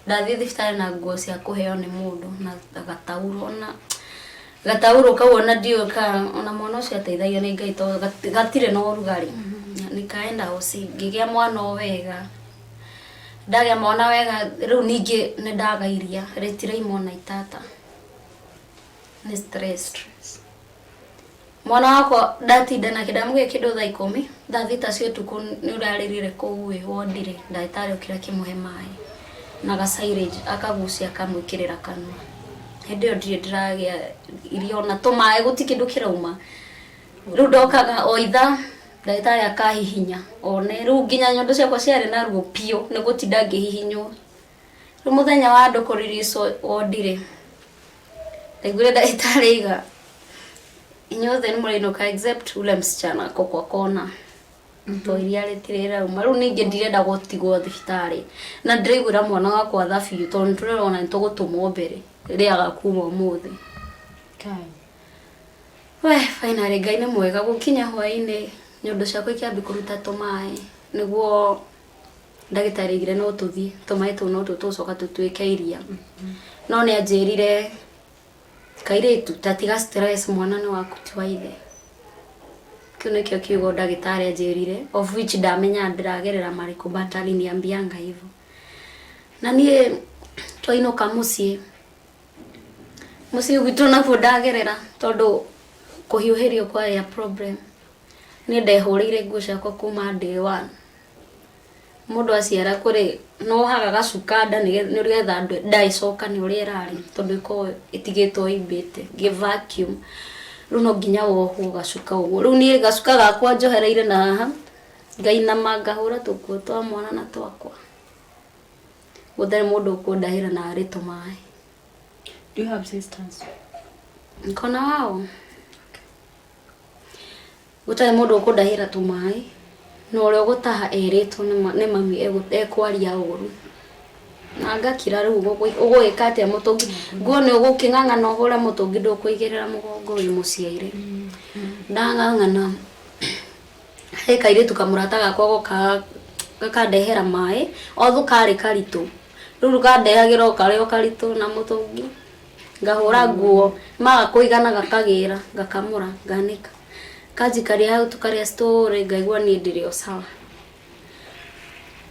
Ndathiĩ thibitarĩ na nguo cia kũheo nĩ mũndũ na gataurũ, ona gataurũ kau ona ndiũĩ ka ona mwana ũcio ateithagio nĩ Ngai, tondũ gatirĩ na ũrugarĩ. Nikaenda hosi, ngĩgĩa mwana o wega. Ndagĩa mwana wega, rĩu ningĩ nĩ ndaga iria, rĩtiraima ona itata nĩ stress. Mwana wakwa ndatinda nake, ndamũgĩa kĩndũ thaa 10, thaa 6 cia ũtukũ nĩ ũrarĩrire kũu ĩ wondire. Ndagĩtarĩ okire akĩmũhe maĩ na ga syringe, akagucia, akamwĩkĩrĩra kanua. Hĩndĩ ĩyo ndirĩ ndĩragĩa irio ona tũmaĩ, gũtirĩ kĩndũ kĩrauma. Rĩu ndokaga o ithaa, ndagĩtarĩ akahihinya one. Rĩu nginya nyondo ciakwa ciarĩ na ruo biũ nĩ gũtinda ngĩhihinywo. Rĩu mũthenya wa andũ kũririca wondirĩ, ndaiguire ndagĩtarĩ aiga, "Inyuothe nĩ mũrainũka except ule msichana ako kwa kona," to iria rĩtirĩ rĩrauma. Rĩu ningĩ ndirenda gũtigwo thibitarĩ na ndĩraiguĩra mwana wakwa tha biũ, tondũ nĩtũrona nĩ tũgũtũmwo mbere rĩaga kuma ũmũthĩ. Kai. We, finally Ngai nĩ mwega. Gũkinya hwaĩ-inĩ, nyondo ciakwa ikĩambia kũruta tũmaĩ, nĩguo ndagĩtarĩ aigire no tũthiĩ tũmaĩ tũu no tuo tũgũcoka tũtuĩke iria. No nĩ anjĩrire, "Kairĩtu, ta tiga stress, mwana nĩ waku, ti wa ithe." Kĩu nĩkĩo kiugo ndagĩtarĩ anjĩrire, of which ndamenya ndĩragerera marĩkũ, but aliniambianga hivyo. Na niĩ twainũka mũciĩ, mũciĩ gwitũ nakuo ndagerera, tondũ kũhiũhĩrio kwarĩ a problem. Niĩ ndehũrĩire nguo ciakwa kuma day one. Mũndũ aciara kũrĩ nohaga gacuka nda nĩgetha nda ĩcokane ũrĩa ĩrarĩ, tondũ ĩkoragwo ĩtigĩtwo ĩimbĩte ngĩ vacuum. Rĩu no nginya wohwo gacuka ũguo. Rĩu niĩ gacuka gakwa njohereire na haha, ngainama, ngahũra tũkuo twa mwana na twakwa. Gũtarĩ mũndũ ũkũndahĩra na arĩ tũmaĩ. Do you have sisters? Niko na wao. Gũtarĩ mũndũ ũkũndahĩra tũmaĩ, na ũrĩa ũgũtaha erĩtwo nĩ mami ekwaria ũru na ngakira. Rĩu ũgũgĩka atĩa? Mũtũngi nguo nĩ ũgũkĩng'ang'ana ũhũre mũtũngi, ndũkũigĩrĩra mũgongo wĩ mũciaire. Ndang'ang'ana, he kairĩtu kamũrata gakwa gokaga gakandehera maĩ, othu karĩ karitũ. Rĩu kandehagĩra o karĩ o karitũ na mũtũngi. Ngahũra nguo maga kũigana gakagĩra ngakamũra nganĩka kanjikaria hau tũkarĩa story ngaigua niĩ ndĩrĩ o sawa.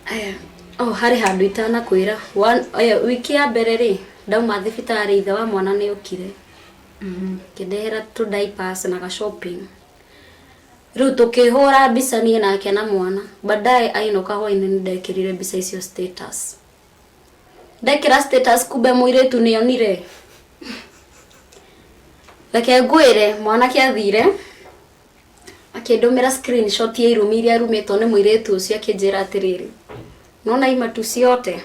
Aya, oh, harĩ handũ itanakwĩra. Wiki ya mbere rĩ, ndauma thibitarĩ ithe wa mwana nĩ okire. Akĩndehera tũ diapers na ga shopping. Rĩu tũkĩhũra mbica niĩ nake na mwana. Baadaye ainũka hwainĩ nĩ ndekĩrire mbica icio status. Ndekĩra status kumbe mũirĩtu nĩ onire. Reke ngwĩre mwanake athire akĩndũmĩra screenshot ya irumi iria arumĩtwo nĩ mũirĩtu ũcio akĩnjĩra atĩrĩrĩ, nona imatu ciote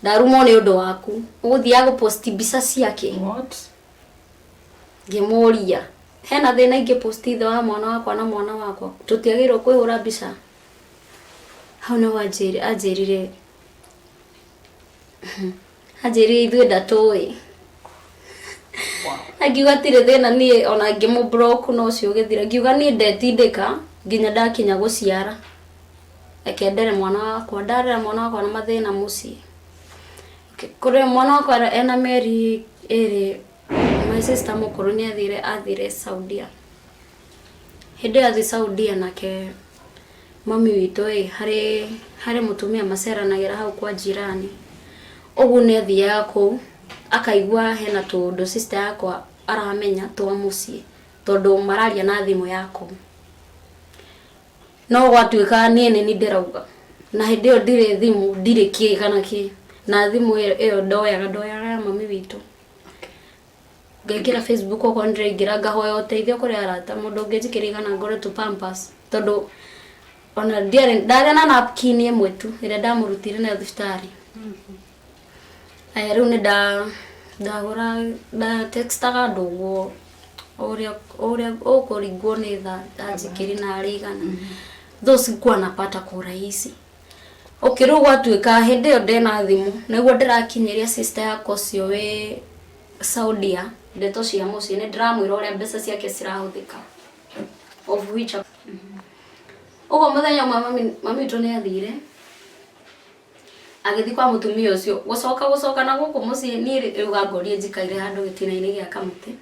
ndarumwo nĩ ũndũ waku ũgũthiaga gũposti mbica ciake. What? Ngĩmũria hena thĩna ingĩposti ithe wa mwana wakwa na mwana wakwa, tũtiagĩrĩirwo kwĩhũra mbica? Hau nĩho anjĩrire anjĩrire ithuĩ ndatũĩ. Angiuga tirĩ thĩna niĩ ona ngĩmũ block no ũcio ũgĩthira. Ngiuga niĩ ndetindĩka nginya ndakinya gũciara, reke ndere mwana wakwa. Ndarera mwana wakwa na mathĩna mũciĩ. Kũrĩ mwana wakwa ena mĩeri ĩrĩ, my sister mũkũrũ nĩ athire Saudia. Hĩndĩ ĩyo athiĩ Saudia nake mami witũ ĩ, harĩ mũtumia maceranagĩra hau kwa jirani. Ũguo nĩ athiaga kũu akaigua hena tũũndũ sister yakwa aramenya twa mũciĩ tondũ mararia na thimũ ya kũu. No gwatuĩka niĩ nĩ niĩ ndĩrauga na hĩndĩ ĩyo ndirĩ thimũ, ndirĩ kĩ kana kĩ, na thimũ ĩyo ndoyaga ya mami witũ. Ngaingĩra Facebook okorwo nĩ ndĩraingĩra ngahoya ũteithio kũrĩ arata mũndũ ũngĩnjikĩria igana ngũre tũ pampers tondũ ona ndiarĩ ndarĩ na napkin ĩmwe tu ĩrĩa ndamũrutire nayo thibitarĩ. Aya rĩu nĩ ndagũra nda textaga andũ ũguo ũrĩa ũkũringwo nĩ tha anjikĩrie na arĩ igana. Though sikuwa napata kwa urahisi. Okay, rĩu gwatuĩka hĩndĩ ĩyo ndĩna thimũ nĩguo ndĩrakinyĩria sister yakwa ũcio wĩ Saudia ndeto cia mũciĩ nĩ ndĩramwĩra ũrĩa mbeca ciake cirahũthĩka of which ũguo mũthenya ũmwe mami witũ nĩ athire agĩthiĩ kwa mũtumia ũcio gũcoka na gũkũ mũciĩ niĩ rĩu gangorie njikaire handũ gĩtina-inĩ gĩa kamũtĩ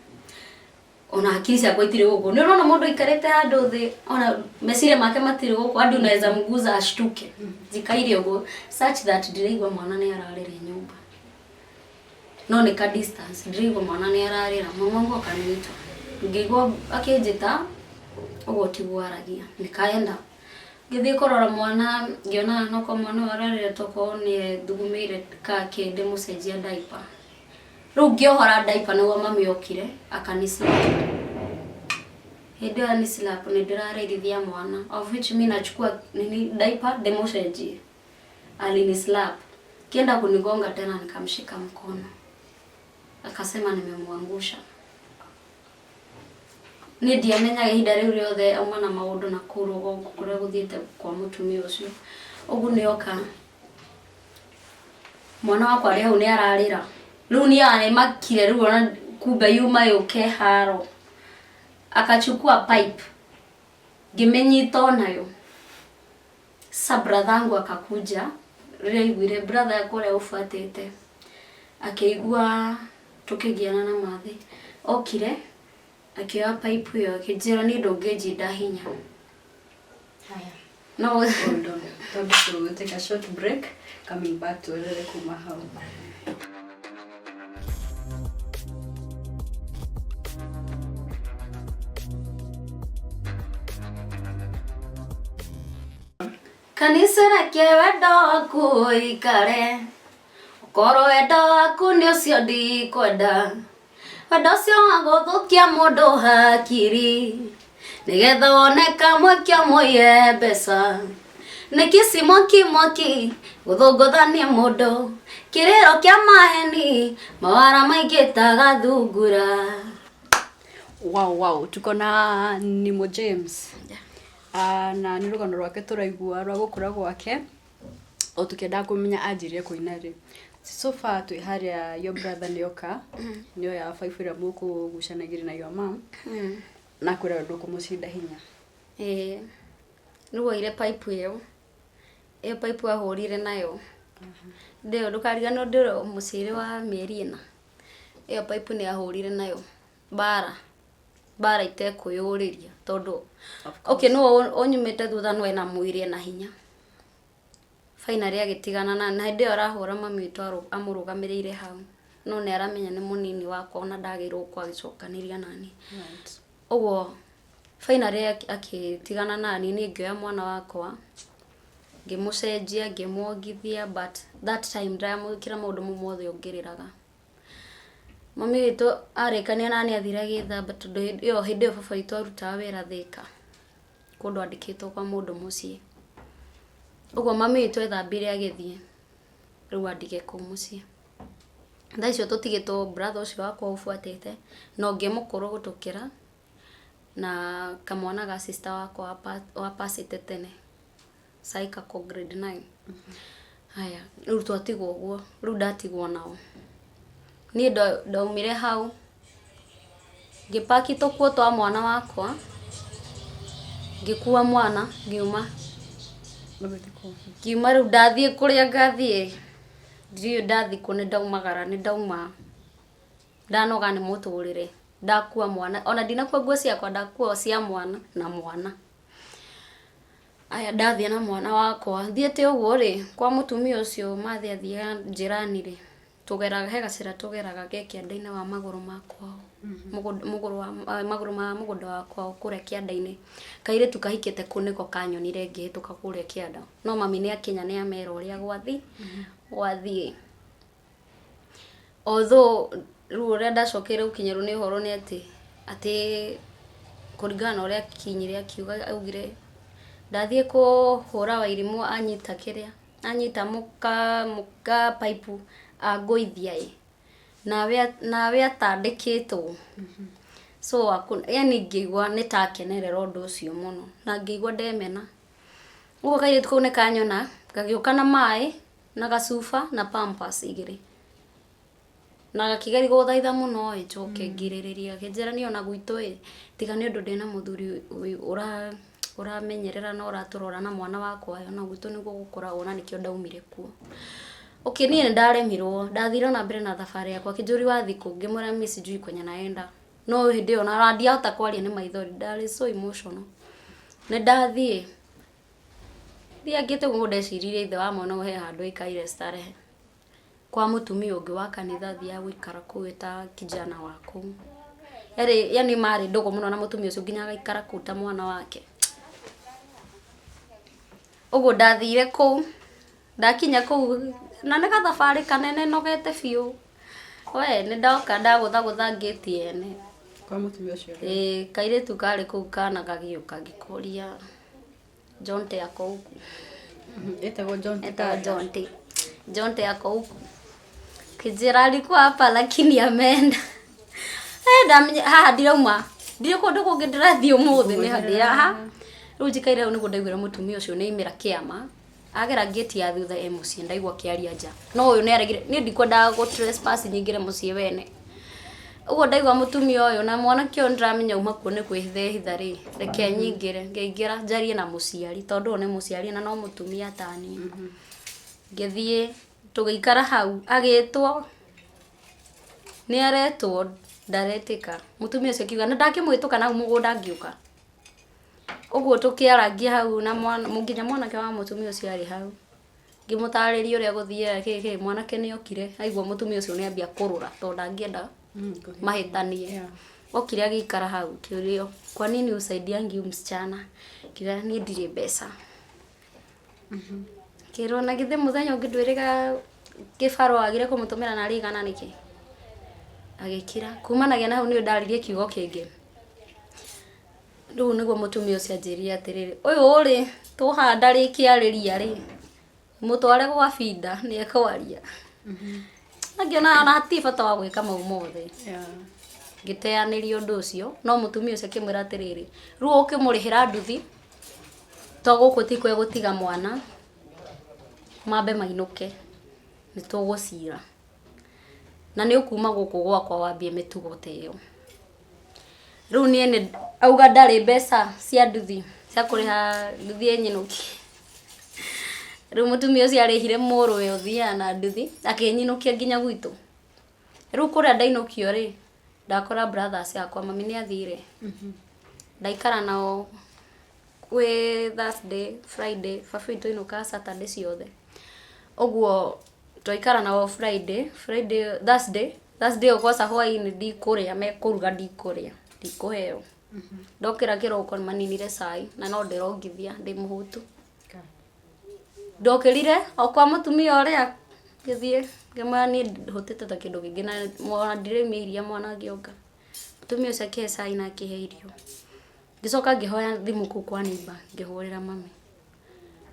ona hakiri ciakwa itirĩ gũkũ. Nĩ ũrona mũndũ aikarĩte handũ thĩ ona meciria make matirĩ gũkũ hadi unaweza mguza ashtuke. Njikaire ũguo such that ndĩraigua mwana nĩ ararĩra nyũmba, no nĩ ka distance ndĩraigua mwana nĩ ararĩra. Mama wangu akaniita, ngĩigua akĩnjĩta ũguo tiguo aragia nikaenda ngĩthiĩ kũrora mwana ngĩona noko mwana ũyũ ararĩra tokorwo nĩ ethugumĩire kake ndĩmũcenjia diaper. Rĩu ngĩohora diaper nĩguo mami okire akanislap. Hĩndĩ ĩyo anislap nĩ ndĩrarĩrithia mwana of which mi nachukua nini diaper ndĩmũcenjie. Alinislap kienda kunigonga tena nikamshika mkono akasema nimemwangusha. Niĩ ndiamenyaga ihinda rĩu rĩothe auma na maũndũ na kũu rũgongo kũrĩa gũthiĩte kwa mũtumia ũcio. Ũguo nĩ oka mwana wakwa arĩ hau nĩ ararĩra. Rĩu niĩ aremakire rĩu ona kumbe yuma yũke haro. Akachukua pipe ngĩmĩnyita onayo. Sasa brother yangu akakuja rĩrĩa aiguire brother yakwa ũrĩa ũbuatĩte akĩigua tũkĩgiana na mathĩ okire akĩoya pipe ĩyo akĩnjĩra niĩ ndũngĩnjinda hinya. Haya. No Hold on. Twambe to take a short break. Coming back tuendelee kuma hau. Kanitha reke wendo waku ũikare, ũkorwo wendo waku nĩ ũcio ndikwenda, wendo ũcio wa gũthũkia mũndũ hakiri, nĩgetha wone kamweke ũmũiye mbeca. Nĩkĩ ci mwaki mwaki gũthũngũthania mũndũ, kĩrĩro kĩa maheni mawara maingĩ ta gathungura. Wow, wow. Tuko na Nimo James. Na nĩ rũgano rwake tũraigua rwa gũkũra gwake o tũkĩendaga kũmenya anjirie kũina rĩ. So far twĩ harĩa your brother nĩoka nĩoya baibũ ĩrĩa mũkũgucanagĩria na your mom na akwĩra we ndũkũmũcinda hinya. Ĩĩ, rĩu oire pipe ĩyo, ĩyo pipe ahũrire nayo. Ndĩyo ndũkariganĩrwo ndĩrĩ mũciĩ wa mĩeri ĩna. Ĩyo pipe nĩ ahũrire nayo mbara mbara itekwĩyũrĩria tondũ okay no ũnyumĩte thutha no ena mwĩrĩ ena hinya. Finally agĩtigana na na hĩndĩ ĩyo arahũra mami witũ amũrũgamĩrĩire hau, no nĩ aramenya nĩ mũnini wakwa ona ndagĩrĩirwo gũkorwo agĩcokanĩria nani. Ũguo finally akĩtigana nani, niĩ ngĩoya mwana wakwa ngĩmũcenjia, ngĩmuongithia, but that time ndiramwĩkĩra maũndũ mau mothe ũngĩrĩraga. Mami witũ arĩkania nani athire agĩthamba tondũ hĩndĩ ĩyo baba witũ arutaga wĩra Thĩka, kũndũ andĩkĩtwo kwa mũndũ mũciĩ. Ũguo mami witũ ethambire agĩthiĩ, rĩu andige kũu mũciĩ. Thaa icio tũtigĩtwo brother ũcio wakwa ũbuatĩte na ũngĩ mũkũrũ gũtũkĩra na kamwana ga sister wakwa wapacĩte tene, sai kako grade 9. Haya, rĩu twatigwo ũguo, rĩu ndatigwo nao. Niĩ ndaumire hau ngĩpaki tũkuo twa mwana wakwa, ngĩkua mwana ngiuma. Ngiuma rĩu ndathiĩ kũrĩa ngathiĩ, ndiũĩ ndathiĩ kũ, nĩ ndaumagara, nĩ ndauma, ndanoga nĩ mũtũrĩre, ndakua mwana, ona ndinakua nguo ciakwa, ndakua cia mwana na mwana. Aya, ndathiĩ na mwana wakwa, thiĩte ũguo rĩ, kwa mũtumia ũcio mathĩ athiaga njĩrani rĩ, tũgeraga he gacĩra tũgeraga ge kĩanda-inĩ wa magũrũ ma kwao, mũgũrũ wa magũrũ ma mũgũnda wa kwao kũrĩa kĩanda-inĩ. Kairĩtu kahikĩte kũu nĩko kanyonire ngĩhĩtũka kũrĩa kĩanda. No mami nĩ akinya nĩ amera ũrĩa gwathiĩ. Although rĩu ũrĩa ndacokeire gũkinyĩrwo nĩ ũhoro nĩ atĩ kũringana na ũrĩa akinyire akiuga, augire ndathiĩ kũhũra Wairimũ anyita kĩrĩa, anyita mũka pipe angũithia ĩ, nawe atandĩkĩtwo. So yani ngĩigua nĩ ta akenerera ũndũ ũcio mũno na ngĩigua ndemena. Ũguo kairĩtu kau nĩ kanyona gagĩũka na maĩ na gacuba na pampers igĩrĩ, na gakĩgeria gũthaitha mũno ĩ njoke ngirĩrĩria, akĩnjĩra niĩ ona gwitũ ĩ tiga nĩ ũndũ ndĩna mũthuri ũramenyerera na ũratũrora na mwana wakwa ĩ, ona gwitũ nĩguo gũkoragwo na nĩkĩo ndaumire kuo. Okay, niĩ nĩ ndaremirwo, ndathire ona mbere na thabarĩ yakwa, akĩnjũria wathiĩ kũ, ngĩmwĩra mi sijui kwenye naenda. No hĩndĩ ĩyo ona ndiahota kwaria nĩ maithori, ndarĩ so emotional. Nĩ ndathiĩ thiangĩte ũguo ndeciririe ithe wa mwana ũyũ he handũ aikaire starehe kwa mũtumia ũngĩ wa kanitha athiaga gũikara kũu eta kijana wa kũu. Yarĩ yani marĩ ndũgũ mũno na mũtumia ũcio nginya agaikara kũu ta mwana wake. Ũguo ndathire kũu, ndakinya kũu na nĩ gathabarĩ kanene nogete biũ. We nĩ ndoka ndagũthagũtha ngĩti ene. Kwa mũtumia ũcio. Ĩĩ, kairĩtu karĩ kũu kana gagĩũka ngĩkoria Jonte ako huku. Ĩtagwo John. Etagwo Jonte. Jonte ako huku. Kĩnjĩra alikuwa hapa lakini ameenda. Eh, ndamenya haha ndirauma. Ndirĩ kũndũ kũngĩ ndĩrathiĩ ũmũthĩ nĩ handĩ haha. Rĩu njikaire hau nĩguo ndaiguire mũtumia ũcio nĩ aimĩra kĩama. Agera ngĩti ya thutha e mũciĩ ndaigua akĩaria nja. No ũyũ nĩ aregire, niĩ ndikwendaga gũ trespass nyingĩre mũciĩ wene. Ũguo ndaigua mũtumia ũyũ na mwanake ũyũ nĩndĩramenya auma kuo nĩ kwĩhitha ehitha rĩ, reke nyingĩre. Ngĩingĩra njarie na mũciari tondũ ũyũ nĩ mũciari na no mũtumia taniĩ. Ngĩthiĩ tũgĩikara hau agĩtwo, nĩ aretwo ndaretĩka. Mũtumia ũcio akiuga na ndakĩmwĩtũka na hau mũgũnda ngĩũka. Ũguo tũkĩarangia hau na mwana, nginya mwanake wa mũtumia ũcio arĩ hau. Ngĩmũtarĩria ũrĩa gũthiaga kĩ kĩ, mwanake nĩ okire aigua mũtumia ũcio nĩ ambia kũrũra tondũ ndangĩenda mahĩtanie. Okire agĩikara hau akĩũrio kwa nini husaidiangi huyu msichana? Akiuga niĩ ndirĩ mbeca. Akĩrwo na githĩ mũthenya ũngĩ ndwĩrĩga kĩbarũa wagire kũmũtũmĩra narĩ igana nĩkĩ? Agĩkira. Kumanagia na hau nĩyo ndaririe kiugo kĩngĩ. Rĩu nĩguo mũtumia ũcio anjĩrire atĩrĩrĩ, ũyũ rĩ, tũhaha ndarĩkĩarĩria rĩ, mũtware gwa Binda nĩ ekwaria. Na ngĩona ona hatirĩ bata wa gwĩka mau mothe. Ngĩteanĩria ũndũ ũcio, no mũtumia ũcio akĩmwĩra atĩrĩrĩ, rĩu ũkĩmũrĩhĩra nduthi, to gũkũ ti kwe gũtiga mwana, mambe mainũke, nĩ tũgũcira. Na nĩ ũkuma gũkũ gwakwa wambie mĩtugo ta ĩyo. Rĩu niĩ nĩ auga ndarĩ mbeca cia nduthi, cia kũrĩha nduthi ĩnyinũkie. Rĩu mũtumia ũcio arĩhire mũrũwe ũthiaga na nduthi, akĩnyinũkia nginya gwitũ. Rĩu kũrĩa ndainũkio rĩ, ndakora brothers yakwa, mami nĩ athire. Ndaikara nao kwĩ Thursday, Friday, baba witũ ainũkaga Saturday ciothe. Ũguo twaikara nao Friday, Friday, Thursday, Thursday ĩyo kwaca hwainĩ ndikũrĩa, mekũruga ndikũrĩa, ndikũheo. Ndokĩra kĩroko maninire cai na no ndĩrongithia ndĩ mũhũtu. Ndokĩrire o kwa mũtumia ũrĩa ngĩthiĩ ngĩmwĩra niĩ hũtĩte ta kĩndũ kĩngĩ na ona ndiraumia iria mwana ngĩonga. Mũtumia ũcio akĩhe cai na akĩhe irio. Ngĩcoka ngĩhoya thimũ kũu kwa neighbour ngĩhũrĩra mami.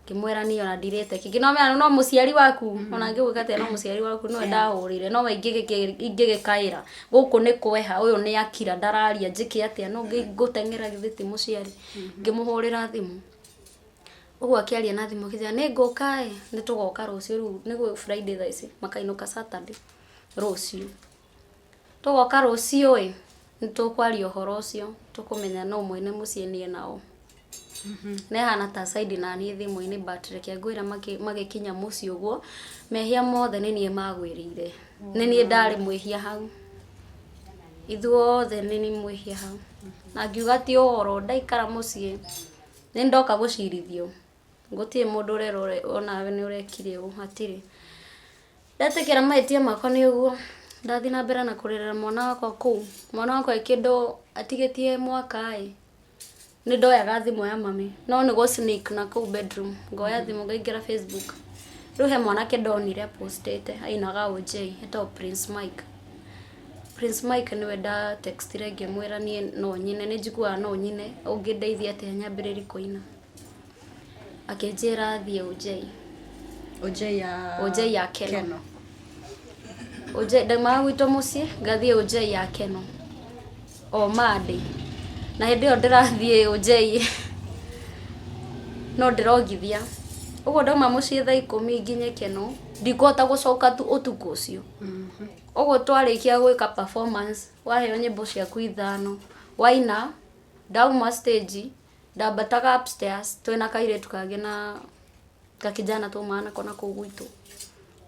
Ngĩmwĩra niĩ ona ndirĩte kĩngĩ no mena no mũciari waku ona ngĩgwĩka atĩa no mũciari waku nĩwe ndahũrĩire nowe ingĩgĩkaĩra gũkũ nĩ kweha ũyũ nĩ akira ndararia njĩke atĩa no ngũteng'era githĩ ti mũciari. Ngĩmũhũrĩra thimũ ũguo akĩaria na thimũ akĩnjĩra nĩ ngũka ĩ nĩ tũgoka rũciũ rĩu nĩ Friday thaa ici makainũka Saturday rũciũ. Tũgoka rũciũ ĩ nĩ tũkwaria ũhoro ũcio tũkũmenya nũ mwene mũciĩ niĩ nao. Nĩ hana ta side na niĩ thimũ-inĩ but reke ngwĩre magĩkinya mũciĩ ũguo mehia mothe nĩ niĩ magwĩrĩire. Nĩ niĩ ndarĩ mwĩhia hau. Ithuothe nĩ niĩ mwĩhia hau. Na ngiuga ti ũhoro ndaikara mũciĩ nĩ ndoka gũcirithio. Gũtirĩ mũndũ ũrerwo onawe nĩ ũrekire ũũ hatirĩ. Ndetĩkĩra mahĩtia makwa nĩ ũguo ndathiĩ na mbere na kũrerera mwana wakwa kũu. Mwana wakwa e kĩndũ atigĩtie mwaka ĩ nĩ ndoyaga thimũ ya mami no nĩ gũ sneak na kũu bedroom ngoya thimũ ngaingĩra Facebook. Rĩu he mwanake ndonire postĩte ainaga OJ etagwo Prince Mike. Prince Mike nĩwe nda textire ngĩmwĩra niĩ no nyine nĩ njiguaga no nyine ũngĩndeithia atĩa nyambĩrĩrie kũina. Akĩnjĩra thiĩ OJ. OJ ya OJ ya Keno. OJ ndaumaga gwitũ mũciĩ ngathiĩ OJ ya Keno o Monday. Na hĩndĩ ĩyo ndĩrathiĩ OJ no ndĩrongithia. Ũguo ndauma mũciĩ thaa ikũmi nginye Keno ndikũhota gũcoka ũtukũ ũcio. Ũguo twarĩkia gwĩka performance waheo nyĩmbo ciaku ithano waina ndauma stage ndambataga upstairs twĩna kairĩtu kangĩ na gakijana twaumaga nako nakũu gwitũ.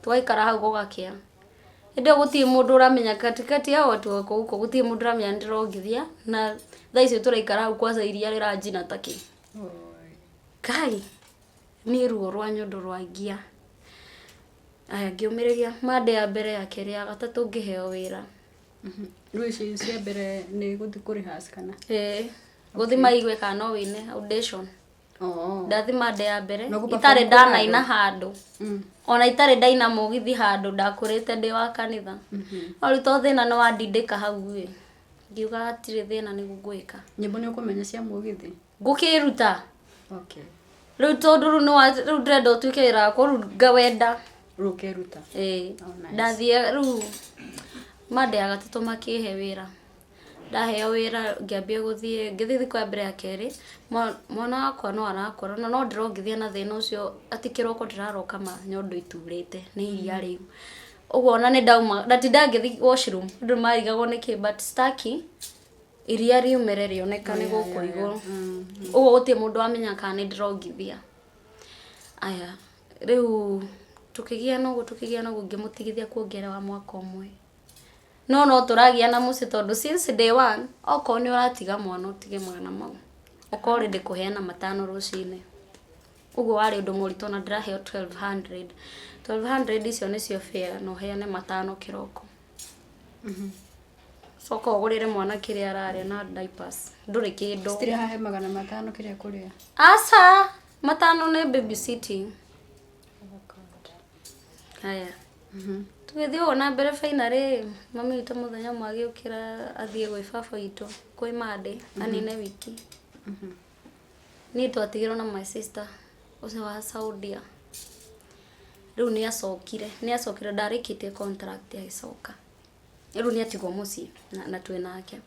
Tũgaikara hau gũgakĩa. Hĩndĩ ĩyo gũtirĩ mũndũ ũramenya katikati ya watu wako huko gũtirĩ mũndũ ũramenya nĩ ndĩrongithia na thaa icio tũraikara hau kwaca iria rĩranjina ta kĩ. Kai niĩ ruo rwa nyondo rwangia. Aya ngĩũmĩrĩria Monday ya mbere ya kerĩ ya gatatũ ngĩheo wĩra. Rĩu ici cia mbere nĩ gũthiĩ kũ rehearse kana? Ĩĩ gũthiĩ maigue kana no wĩine audition. Oh. Ndathi Monday ya mbere No gũ-perform itarĩ kwĩ ndanaina handũ. Mm. Ona itarĩ ndaina mũgithi handũ ndakũrĩte ndĩ wa kanitha. No rĩu to thĩna nĩ wandindĩka hau ĩ ngiuga hatirĩ thĩna nĩguo ngwĩka. Nyĩmbo nĩ ũkũmenya cia mũgithi? Ngũkĩruta. Okay. Rĩu tondũ rĩu nĩ rĩu ndĩrenda ũtuĩke wĩra wakwa rĩu ngawenda. Rĩu ũkeruta. Ĩĩ. Oh, nice. Ndathiĩ rĩu Monday ya gatatũ makĩhe wĩra. Ndaheo wĩra ngĩambia gũthiĩ ngĩthiĩ thikũ ya mbere ya kerĩ mwana wakwa no arakũra na no ndĩrongithia na thĩna ũcio atĩ kĩroko ndĩraroka ma nyondo iturĩte nĩ iria rĩu. Ũguo ona nĩ ndauma ndatinda ngĩthiĩ washroom andũ nĩ marigagwo nĩkĩ but staki iria riumĩre rĩonekane gũkũ igũrũ. Ũguo gũtirĩ mũndũ wamenya kana nĩ ndĩrongithia. Aya rĩu tũkĩgiana ũguo tũkĩgiana ũguo ngĩmũtigithia kuongerewa mwaka ũmwe. No no tũragiana mũciĩ tondũ since day one okorwo nĩ ũratiga mwana ũtige magana mau. Ũkorwo already kũheana matano rũcinĩ. Ũguo warĩ ũndũ mũritũ na ndĩraheo 1200. 1200 icio nĩcio fare na ũheane matano kĩroko. Coka ũgũrĩre mwana kĩrĩa ararĩa na diapers. Ndũrĩ kĩndũ. Citirĩ hahe 500 kĩrĩa kũrĩa. Aca matano nĩ babysitting. Oh God. Haya. Tũgĩthiĩ ũguo na mbere finally mami witũ mũthenya ũmwe agĩũkĩra athiĩ gwĩ baba witũ kwĩ Monday anine wiki. Niĩ twatigirwo na my sister ũcio wa Saudia. Rĩu nĩ acokire, nĩ acokire ndarĩkĩtie contract agĩcoka. Rĩu nĩ atigwo mũciĩ na twĩ nake.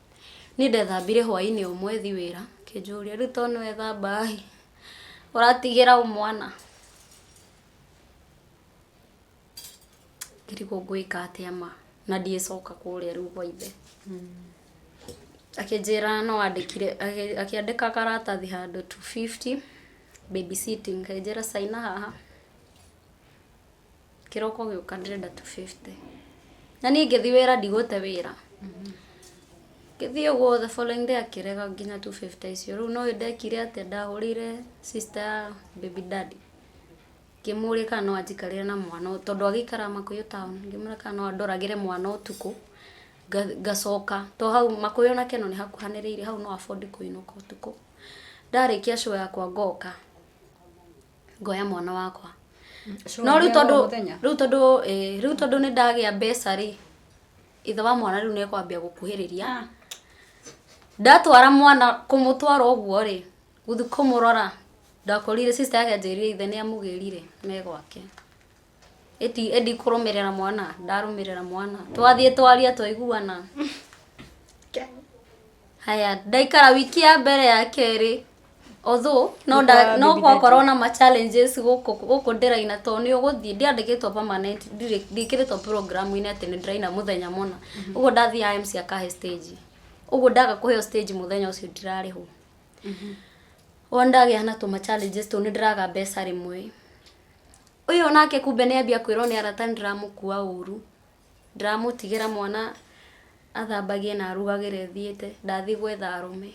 Niĩ ndethambire hwainĩ ũmwe thi wĩra akĩnjũria rĩu to nĩwe thamba ĩ ũratigĩra ũ mwana? Ngĩrigwo ngwĩka atĩa ma na ndiĩcoka kũrĩa rĩu gwa ithe. Akĩnjĩra no andĩkire akĩandĩka karatathi handũ 250 babysitting akĩnjĩra caina haha. Kĩroko gĩũka ndĩrenda 250. Na niĩ ngĩthiĩ wĩra ndigũte wĩra. Ngĩthiĩ ũguo the following day akĩrega nginya 250 icio. Rĩu no ndekire atĩa, ndahũrĩire sister ya baby daddy, ngĩmũria kana no anjikarĩre na mwana tondũ agĩikaraga Makuyu town. Ngĩmũria kana no andoragĩre mwana ũtukũ ngacoka to hau Makuyu na Keno nĩ hakuhanĩrĩirie, hau no afford kũinũka ũtukũ. Ndarĩkia show yakwa ngoka ngoya mwana wakwa. No rĩu tondũ rĩu tondũ ĩĩ, rĩu tondũ nĩ ndagĩa mbeca rĩ, ithe wa mwana rĩu nĩ ekwambia gũkuhĩrĩria. Ndatwara mwana kũmũtwara ũguo rĩ, gũthiĩ kũmũrora, ndakorire sister yake anjĩrire ithe nĩ amũgĩrire me gwake. Ĩti ndikũrũmĩrĩra mwana, ndarũmĩrĩra mwana. Twathiĩ twaria twaiguana. Haya, ndaikara wiki ya mbere ya kerĩ, although no nda, no gwakorwo na ma challenges gũkũ gũkũ ndĩraina tondũ nĩ ũgũthiĩ ndiandĩkĩtwo permanent, ndirĩ ndiĩkĩrĩtwo program-inĩ atĩ nĩ ndĩraina mũthenya mũna. Ũguo ndathiaga MC akahe stage. Ũguo ndaga kũheo stage mũthenya ũcio ndirarĩhwo. Ũguo ndagĩa na tũma challenges tũu, nĩ ndĩraga mbeca rĩmwe. Ũyũ nake kumbe nĩ ambia kwĩrwo nĩ arata nĩ ndĩramũkua ũru. Ndĩramũtigĩra mwana athambagie na arugagĩre thiĩte, ndathiĩ gwetha arũme.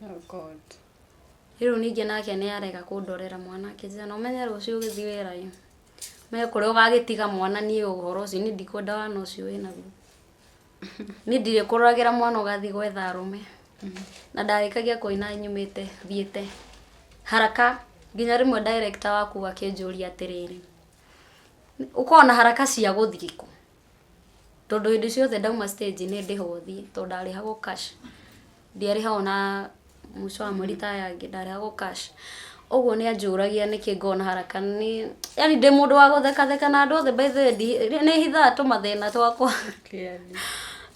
Oh God. Rĩu ningĩ nake nĩ arega kũndorera mwana, akĩnjĩra na ũmenye rũciũ ũgĩthiĩ wĩra ĩ, ũmenye kũrĩa ũgagĩtiga mwana, niĩ ũhoro ũcio niĩ ndikwenda wana ũcio wĩnaguo. Niĩ ndirĩ kũroragĩra mwana ũgathiĩ gwetha arũme. Na ndarĩkagia kũina nyumĩte thiĩte haraka, nginya rĩmwe director waku akĩnjũria atĩrĩrĩ, ũkoragwo na haraka cia gũthiĩ kũ? Tondũ hĩndĩ ciothe ndauma stage nĩ ndĩhwo thiĩ, tondũ ndarĩhagwo cash. Ndiarĩhagwo na mũico wa mweri ta aya angĩ, ndarĩhagwo cash. Ũguo nĩ anjũragia nĩkĩ ngoragwo na haraka. Nĩ yani ndĩ mũndũ wa gũthekatheka na andũ othe, by the way nĩ hithaga tũmathĩna twakwa. Clearly.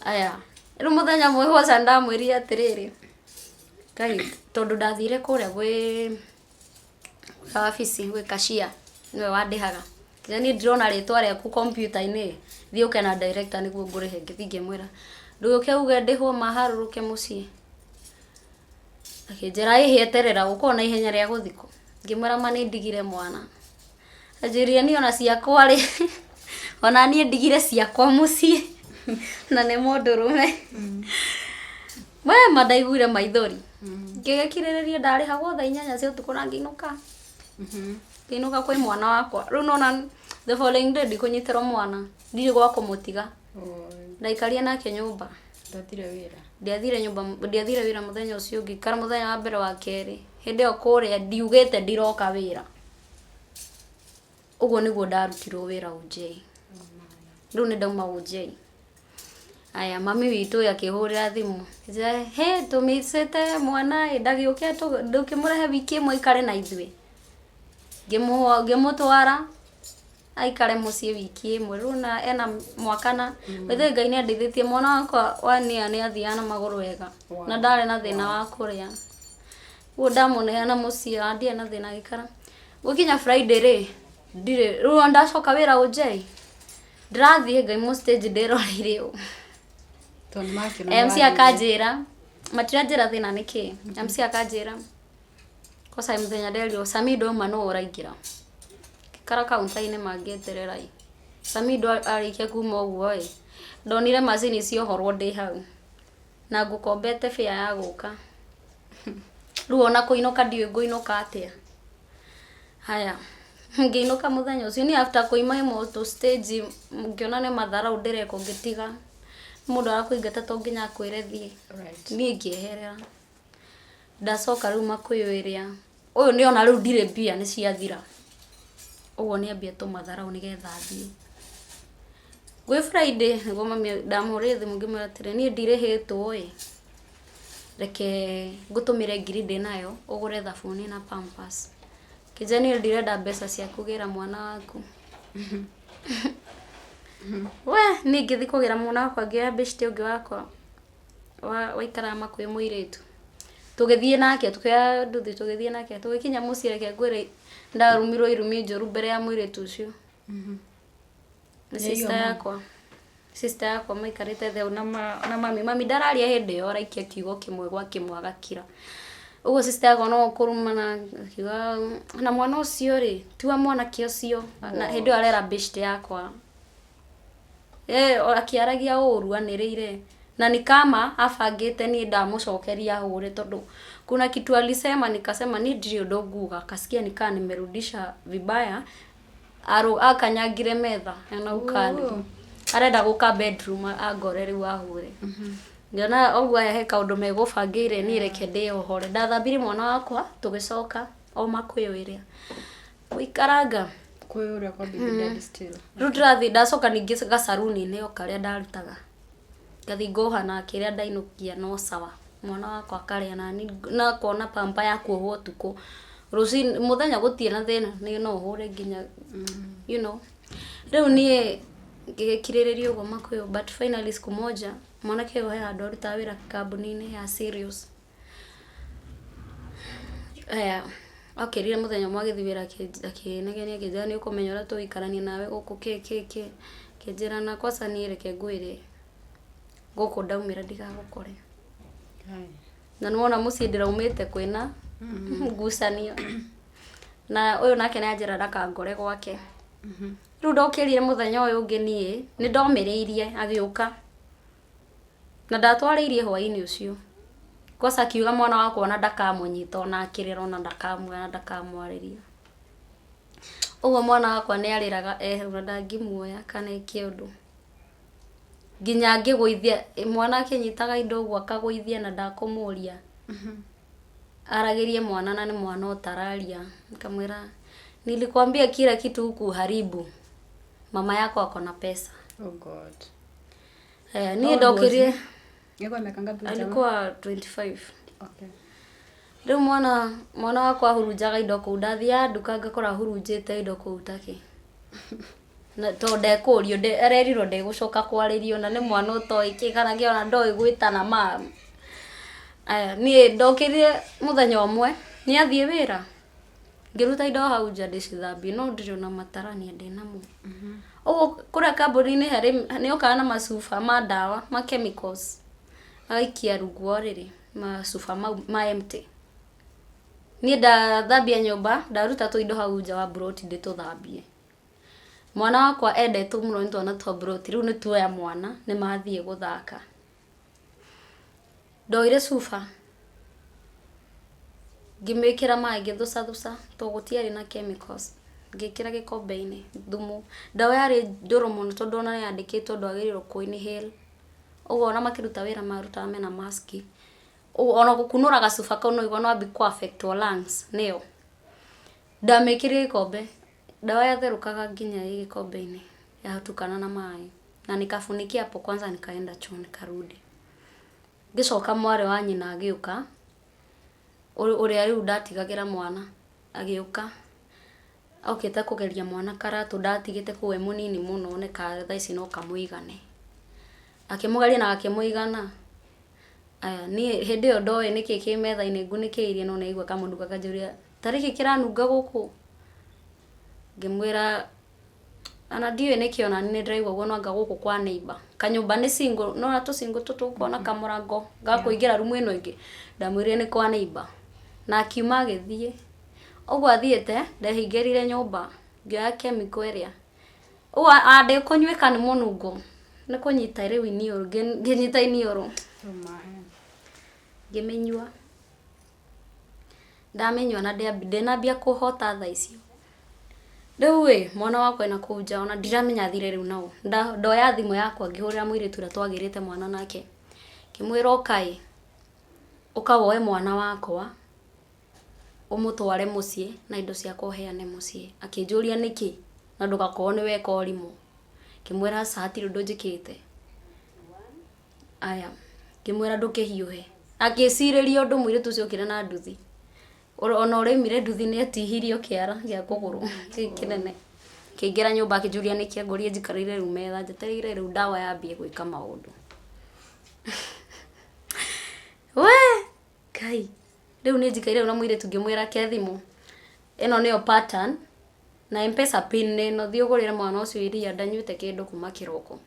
Aya, rĩu mũthenya ũmwe Hwaca ndamwĩrire atĩrĩrĩ, Ngai, tondũ ndathire kũrĩa gwĩ wabici gwĩ cashier, nĩwe wandĩhaga. Nginya niĩ ndirona rĩtwa rĩaku kompiuta-inĩ, thiĩ ũke na director nĩguo ngũrĩhe. Ngĩthiĩ ngĩmwĩra, ndũgĩũke uge ndĩhwo ma harũrũke mũciĩ. Akĩnjĩra ĩhĩ eterera, ũkoragwo na ihenya rĩa gũthiĩ kũ? Ngĩmwĩra ma nĩ ndigire mwana. Anjĩrire niĩ ona ciakwa rĩ, ona niĩ ndigire ciakwa mũciĩ na nĩ mũndũrũme. We ma ndaiguire maithori. Ngĩgĩkirĩrĩria, ndarĩhagwo thaa 8 cia ũtukũ na ngĩinũka. Ngĩinũka kwĩ mwana wakwa. Rĩu nona the following day ndikũnyitĩrwo mwana, ndirĩ gwa kũmũtiga. Ndaikarire nake nyũmba. Ndathire wĩra. Ndiathire nyũmba, ndiathire wĩra mũthenya ũcio ũngĩ, ngĩikara mũthenya wa mbere, wa kerĩ. Hĩndĩ ĩyo kũrĩa ndiugĩte ndiroka wĩra. Ũguo nĩguo ndarutirwo wĩra OJ. Rĩu nĩ ndauma OJ. Aya, mami witũ akĩhũrĩra thimũ. Akĩnjĩra, he tũmicĩte mwana ĩ, ndagĩũke ndũkĩmũrehe wiki ĩmwe aikare na ithuĩ. Ngĩmũtwara aikare mũciĩ wiki ĩmwe. Rĩu ona ena mwaka na by the way Ngai nĩ andeithĩtie, mwana wakwa one year nĩ athiaga na magũrũ wega. Na ndarĩ na thĩna wa kũrĩa. Ũguo ndamũneana mũciĩ na ndirĩ na thĩna agĩikara. Gũkinya Friday rĩ, ndirĩ, rĩu ona ndacoka wĩra OJ, ndĩrathiĩ ngaimwo stage ndĩroreire ũũ. Tondũ nĩ makĩona MC nĩ wathiire. Akanjĩra, matiranjĩra thĩna nĩ kĩ. MC akanjĩra, kosa mũthenya nderirwo Samido auma nĩwe ũraingĩra. Ngĩikara counter-inĩ mangĩeterera ĩ. Samido arĩkia kuma ũguo ĩ, ndonire macini ciohorwo ndĩ hau. Na ngũkombete fare ya gũka. Rĩu ona kũinũka ndiũĩ ngũinũka atĩa. Haya, ngĩinũka mũthenya ũcio, niĩ after kũima ĩmwe tũ stage ngĩona nĩ matharau ndĩrekwo, ngĩtiga. Mũndũ arakũingata to nginya akwĩre thiĩ. Niĩ ngĩeherera. Ndacoka rĩu Makuyu ĩrĩa, ũyũ nĩ ona rĩu ndirĩ mbia nĩ ciathira. Ũguo nĩ ambia tũmatharau nĩgetha athiĩ. Gwĩ Friday nĩguo mami ndamũhũrĩire thimũ ngĩmwĩra atĩrĩ, niĩ ndirĩhĩtwo ĩ, reke ngũtũmĩre ngiri ndĩnayo ũgũre thabuni na pampers. Kĩnjĩra niĩ ndirenda mbeca cia kũgĩra mwana waku. We niĩ ngĩthiĩ kũgĩra mwana wakwa, ngĩoya beshte ũngĩ wakwa waikaraga Makuyu, mũirĩtu. Tũgĩthiĩ nake, tũkĩoya nduthi tũgĩthiĩ nake, tũgĩkinya mũciĩ, reke ngwĩre, ndarumirwo irumi njũru mbere ya mũirĩtu ũcio. Nĩ sister yakwa. Sister yakwa maikarĩte thĩ hau na mami. Mami ndararia hĩndĩ ĩyo, araikia kiugo kĩmwe gwa kĩmwe agakira. Ũguo sister yakwa no kũrumana akiuga na mwana ũcio rĩ, ti wa mwanake ũcio. Na hĩndĩ ĩyo arera beshte yakwa. Akĩaragia ũru anĩrĩire na ni kama abangĩte niĩ ndamũcokeria hũre, tondũ kuna kitu alisema nikasema ni ndirĩ ũndũ nguga, akasikia nikaa nimerudisha vibaya, akanyangire metha ena ukali. Oh. Arenda gũka bedroom angore rĩu ahũre. Ngĩona ũguo aya he kaũndũ megũbangĩire, niĩ reke ndĩyohore. Ndathambirie mwana wakwa, tũgĩcoka o Makũyũ ĩrĩa gũikaranga. Kwĩ ũrĩa kwa baby daddy still. Rĩu ndĩrathiĩ, ndacoka ningĩ gacaruni-inĩ o karĩa ndarutaga, ngathiĩ ngoha na kĩrĩa ndainũkia, no sawa, mwana wakwa akarĩa nani na kona pamper ya kuohwo ũtukũ, rũcinĩ mũthenya gũtirĩ na thĩna, nĩ no ũhũre nginya. Rĩu niĩ ngĩgĩkirĩrĩria ũguo Makũyũ, but finally siku moja mwanake ũyũ he handũ arutaga wĩra kambuni-inĩ ya Sirius. Aya, okĩrire mũthenya ũmwe agĩthiĩ wĩra, akĩnegenia, akĩnjĩra, "Nĩ ũkũmenya ũrĩa tũgũikarania nawe gũkũ, kĩ kĩ kĩ." Akĩnjĩra, "Na kwaca niĩ reke ngwĩre, gũkũ ndaumĩra ndigagũkore." Hai. Na nĩwona mũciĩ ndĩraumĩte kwĩna ngucanio, na ũyũ nake nĩ anjĩra ndakangore gwake. Rĩu ndokĩrire mũthenya ũyũ ũngĩ, niĩ nĩ ndomĩrĩirie agĩũka na ndatwarĩirie hwaĩ-inĩ ũcio. Kwaca akiuga mwana wakwa ona ndakamũnyita, ona akĩrĩra, ona ndakamuoya, ndakamwarĩria. Ũguo mwana wakwa nĩ arĩraga e hau na ndangĩmuoya kana eke ũndũ, nginya ngĩgũithia mwana akĩnyitaga indo ũguo akagũithia na ndakũmũria aragĩrie mwana, na nĩ mwana ũtararia. Nikamwĩra, "Nilikwambia kila kitu huku haribu, mama yako ako na pesa." Oh God. Eh, niĩ ndokĩrie. Alikuwa miaka ngapi huyu jamaa? Alikuwa 25. Okay. Rĩu mwana wakwa ahurunjaga indo kũu, ndathiaga nduka ngakora ahurunjĩte indo kũu takĩ na tondũ ndekũrio, arerirwo ndegũcoka kwarĩrio, na nĩ mwana ũtoĩ kĩ kana kĩ, ona ndoĩ gwĩtana mam. Aya, niĩ ndokĩrire mũthenya ũmwe nĩ athiĩ wĩra, ngĩruta indo hau nja ndĩcithambie, no ndirĩ ona matarania ndĩnamo. Ũguo kũrĩa kambuni-inĩ harĩ nĩ okaga na macuba ma ndawa ma chemicals, agaikia rungu wa ũrĩrĩ macuba mau ma empty. Niĩ ndathambia nyũmba, ndaruta tũindo hau nja wa mburoti ndĩtũthambie. Mwana wakwa endetwo mũno nĩ twana twa mburoti, rĩu nĩ tuoya mwana nĩ mathiĩ gũthaka. Ndoire cuba ngĩmĩkĩra maĩ, ngĩthũcathuca tondũ gũtiarĩ na chemicals, ngĩkĩra gĩkombe-inĩ thumu. Ndawa yarĩ ndũrũ mũno tondũ ona yandĩkĩtwo ndwagĩrĩirwo kũ inhale. Ũguo ona makĩruta wĩra marutaga mena mask. Ũguo ona gũkunũra gacuba kau no ũigua no wambie kũ affect lungs nĩyo. Ndamĩkĩrire gĩkombe, ndawa yatherũkaga nginya ĩ gĩkombe-inĩ yatukana na maĩ, na nikafunikia hapo kwanza, nikaenda choo, nikarudi. Ngĩcoka mwarĩ wa nyina agĩũka, ũrĩa rĩu ndatigagĩra mwana agĩũka, okĩte kũgeria mwana karatũ ndatigĩte kũu e mũnini mũno, nĩ ka thaa ici no kamũigane. Akĩmũgeria na gakĩmũigana. Aya, niĩ hĩndĩ ĩyo ndoĩ nĩkĩ kĩ metha-inĩ ngunĩkĩirie, no nĩaigua kamũnungo akanjũria, "Tarĩ kĩ kĩranunga gũkũ?" Ngĩmwĩra ona ndiũĩ nĩkĩ, ona nĩ ndĩraigua ũguo, no anga gũkũ kwa neighbor kanyũmba nĩ single, no tũ single tũtũ ũkona kamũrango ga kũingĩra rumu ĩno ĩngĩ. Ndamwĩrire nĩ kwa neighbor na akiuma agĩthiĩ. Ũguo athiĩte, ndehingĩrire nyũmba, ngĩoya chemical ĩrĩa ũguo ndĩkũnyuĩka nĩ mũnungo, nĩ kũnyita rĩu iniũrũ, ngĩnyita iniũrũ, ngĩmĩnyua. Ndamĩnyua na ndĩnambia kũhota thaa icio. Rĩu ĩ mwana wakwa ena kũu nja, ona ndiramenya athire rĩu nao. Ndoya thimũ yakwa, ngĩhũrĩra mũirĩtu ũrĩa twagĩrĩte mwana nake, ngĩmwĩra, "Ũka ĩ, ũka woe mwana wakwa ũmũtware mũciĩ na indo ciakwa ũheane mũciĩ." Akĩnjũria, "Nĩkĩ na ndũgakorwo nĩ weka ũrimũ?" Ngĩmwĩra, "Aca, hatirĩ ũndũ njĩkĩte." Aya, ngĩmwĩra, "Ndũkĩhiũhe." Akĩcirĩria ũndũ mũirĩtu ũcio okire na nduthi, ona ũrĩa nduthi nĩ atihirio kĩara gĩa kũgũrũ kĩu kĩnene. Akĩingĩra nyũmba, akĩnjũria nĩkĩ, angorire njikarĩire rĩu metha njetereire rĩu ndawa yambie gwĩka maũndũ. We Ngai, rĩu nĩ njikaire na mũirĩtu, ngĩmwĩra, "Ke thimũ ĩno nĩyo pattern na Mpesa pin nĩ ĩno, thiĩ ũgũrĩre mwana ũcio iria, ndanyuĩte kĩndũ kuma kĩroko,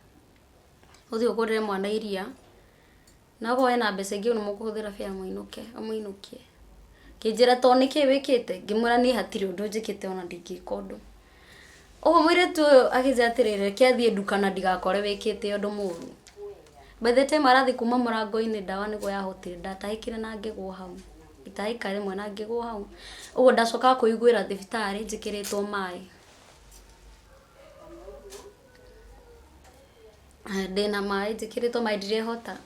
ũthiĩ ũgũrĩre mwana iria, na okorwo hena mbeca ingĩ nĩ mũkũhũthĩra fare mũinũke, ũmũinũkie." Akĩnjĩra, "To nĩkĩ wĩkĩte?" Ngĩmwĩra, "Niĩ hatirĩ ũndũ njĩkĩte, ona ndingĩka ũndũ." Ũguo mũirĩtu ũyũ akĩnjĩra atĩrĩrĩ, reke athiĩ nduka na ndigakore wĩkĩte ũndũ mũru. By the time arathiĩ kuma mũrango-inĩ ndawa nĩguo yahotire, ndatahĩkire na ngĩgwo hau. Ngĩtahĩka rĩmwe na ngĩgwo hau. Ũguo ndacokaga kũiguĩra thibitarĩ njĩkĩrĩtwo maĩ. Ndĩna maĩ njĩkĩrĩtwo maĩ ndirehota.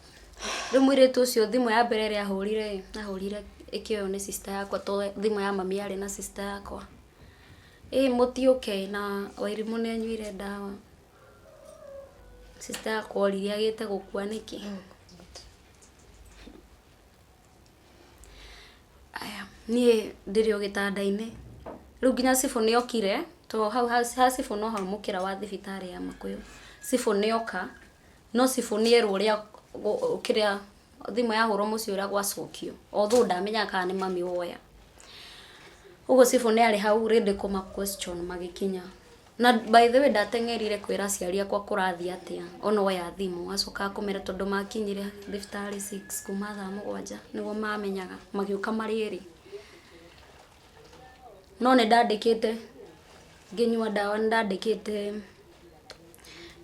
Rĩu mũirĩtu ũcio thimũ ya mbere ĩrĩa ahũrire ĩ, ahũrire ĩkĩoywo nĩ sister yakwa tondũ thimũ ya mami yarĩ na sister yakwa. Ĩ mũtiũke na Wairimũ nĩ anyuire ndawa. Sister yakwa oririe agĩte gũkua nĩkĩ. Aya, niĩ ndĩrĩ o gĩtanda-inĩ. Rĩu nginya cibũ nĩ okire, to hau ha cibũ no hau mũkĩra wa thibitarĩ ya Makũyũ. Cibũ nĩ oka, no cibũ nĩ erwo ũrĩa kĩrĩa thimũ yahũrwo mũciĩ ũrĩa gwacokio. Although ndamenyaga kana nĩ mami woya. Ũguo cibũ nĩ arĩ hau ready kũma question magĩkinya. Na by the way ndateng'erire kwĩra aciari akwa kũrathiĩ atĩa ona oya thimũ acoka kũmera tondũ makinyire thibitarĩ 6 kuma thaa 7 nĩguo mamenyaga magĩũka marĩ erĩ. No nĩ ndandĩkĩte ngĩnyua ndawa nĩ ndandĩkĩte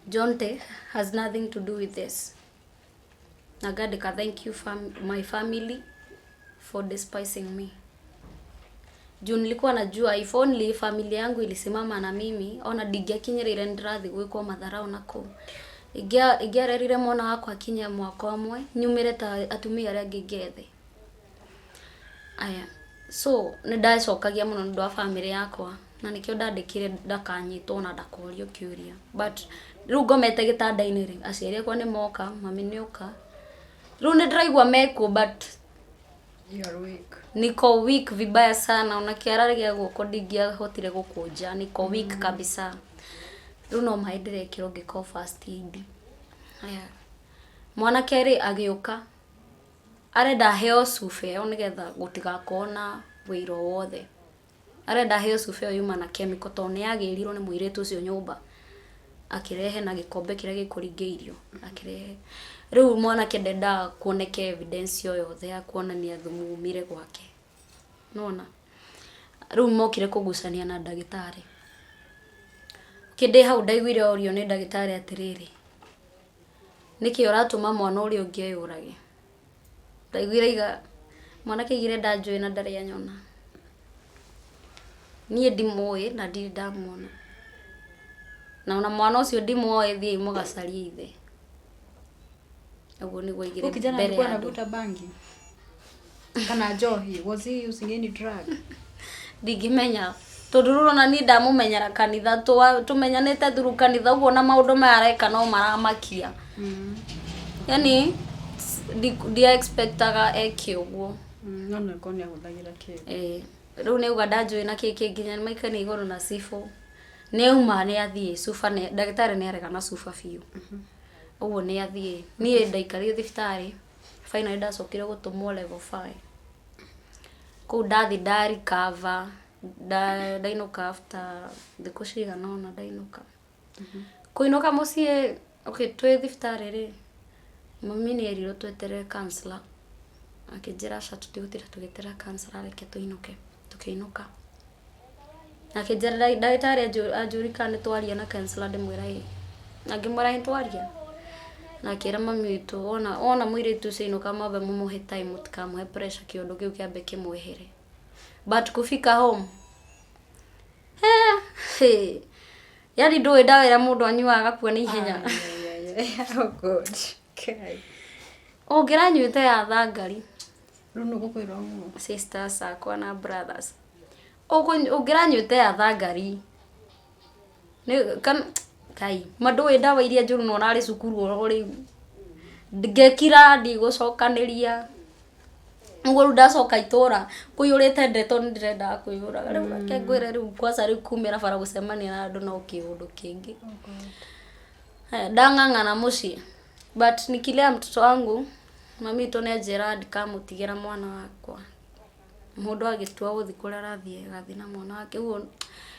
Jonte has nothing to do with this. Na ngandĩka thank you my family for despising me. Juu nilikuwa najua if only familia yangu ilisimama na mimi ona ndingĩakinyĩrĩire nĩndĩrathiĩ gwĩkwo matharau na kũu. Ingĩarerire mwana wakwa akinye mwaka ũmwe nyumĩre ta atumia arĩa angĩ ngethe. Aya, so nĩ ndacokagia mũno nĩ ũndũ wa bamĩrĩ yakwa na nĩkĩo ndandĩkire ndakanyitwo na ndakorio kĩũria. But rĩu ngomete gĩtanda-inĩ rĩ, aciari akwa nĩ moka, mami nĩ oka. Rĩu nĩ ndĩraigua mekuo but You are weak. Niko weak vibaya sana ona kĩara gĩa guoko ndingĩahotire gũkũnja, niko weak kabisa. Rĩu no maĩ ndĩrekĩrwo ngĩkwo first aid. Haya, mwanake rĩ agĩũka arenda aheo cuba ĩyo nĩgetha gũtigakorwo na wĩira o wothe. Arenda aheo cuba ĩyo yuma na chemical tondũ nĩ yagĩrirwo nĩ mũirĩtu ũcio nyũmba. Akĩrehe na gĩkombe kĩrĩa gĩkũringĩirio akĩrehe. Rĩu mwanake ndendaga kuoneke evidence o yothe ya kuonania thumu umire gwake. Nĩwona? Rĩu mokire kũgucania na ndagĩtarĩ. Kĩndĩ hau ndaiguire orio nĩ ndagĩtarĩ atĩrĩrĩ, nĩkĩ ũratũma mwana ũrĩa ũngĩ eyũrage? Ndaiguire iga mwanake aigire ndanjũĩ na ndarĩ anyona. Niĩ ndimũĩ na ndirĩ ndamuona. Na ona mwana ũcio ndimũĩ, thiĩi mũgacarie ithe. Ũguo nĩguo aigire Huyu kijana mbere alikuwa ya andũ. anavuta bangi kana njohi? Was he using any drug? Ndingĩmenya tondũ rĩu ona niĩ ndamũmenyera kanitha, tũmenyanĩte through kanitha ũguo na maũndũ maya areka no maramakia. Yani ndia expectaga eke ũguo. No no korwo nĩ ahũthagĩra kĩndũ. Eh, rĩu nĩ auga ndanjũĩ na kĩ kĩ nginya nĩmaikania igũrũ na cibũ. Nĩ auma nĩ athiĩ cuba nĩ ndagĩtarĩ nĩ arega na cuba biũ. Ũguo nĩ athiĩ. Niĩ ndaikarire thibitarĩ, finally ndacokire gũtũmwo level 5. Kũu ndathi nda recover, ndainũka after thikũ cigana ũna ndainũka. Kũinũka mũciĩ, okay, twĩ thibitarĩ rĩ, mami nĩ erirwo tweterere counselor. Akĩnjĩra aca tũtigũtinda tũgĩeterera counselor reke tũinũke. Tũkĩinũka. Akĩnjĩra ndagĩtarĩ anjũria kana nĩ twaria na counselor ndĩmwĩra ĩĩ. Na ngĩmwĩra nĩ twaria. Na akĩra mami witũ wona mũirĩtu ũcio ainũka mwambe mũmũhe time mũtikamũhe pressure kĩũndũ kĩu kĩambe kĩmwehere. But kufika home, he, yani ndũĩ ndawa ĩrĩa mũndũ anyuaga agakua na ihenya. Oh God. Okay. Ũngĩranyuĩte ya thangari. Rĩu nũ gũkwĩra ũguo? Sisters akwa na brothers. Ũngĩranyuĩte ya thangari. Nĩ kan kai, ma ndũĩ ndawa iria njũru na ũrarĩ cukuru oro rĩu. Ngĩkira ndigũcokanĩria. Ũguo rĩu ndacoka itũra kũiyũrĩte ndeto nĩ ndĩrendaga kwĩyũraga. Rĩu reke ngwĩre rĩu kwanza rĩu kumĩra bara gũcemania na andũ no kĩũndũ kĩngĩ. Haya, ndang'ang'ana mũciĩ. But nikilea mtoto wangu, mami witũ nĩ anjĩra ndikamũtigĩra mwana wakwa. Mũndũ agĩtua gũthiĩ kũrĩa arathiĩ agathiĩ na mwana wake. Ũguo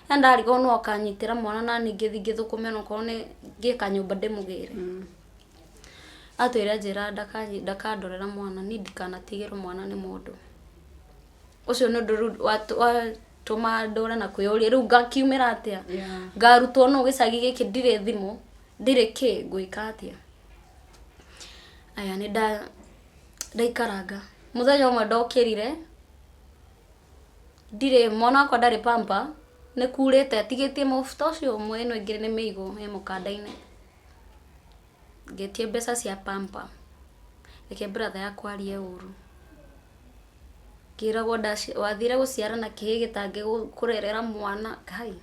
ya ndarigwo no akanyitĩra mwana na niĩ ngĩthiĩ ngĩthũkũme onokorwo nĩ ngĩka nyũmba ndĩmũgĩre. Atwĩre anjĩra ndakandorera mwana, niĩ ndikanatigĩrwo mwana nĩ mũndũ. Ũcio nĩ ũndũ rĩu Tũma ndũre na kwĩyũria rĩu ngakiumĩra atĩa? Ngarutwo nũ gĩcagi gĩkĩ? Ndirĩ thimũ, ndirĩ kĩ, ngwĩka atĩa? Aya, nĩ ndaikaranga. Mũthenya ũmwe ndokĩrire, ndirĩ mwana wakwa ndarĩ pamper, nĩ kurĩte, atigĩtie mũbuto ũcio ũmwe, ĩno ĩngĩ nĩ mĩigũ ĩ mũkanda-inĩ. Ngĩtia mbeca cia pamper. Reke brother yakwa arie ũru. Ngĩragwo wathire gũciara na kĩhĩĩ gĩtangĩkũrerera mwana. Ngai!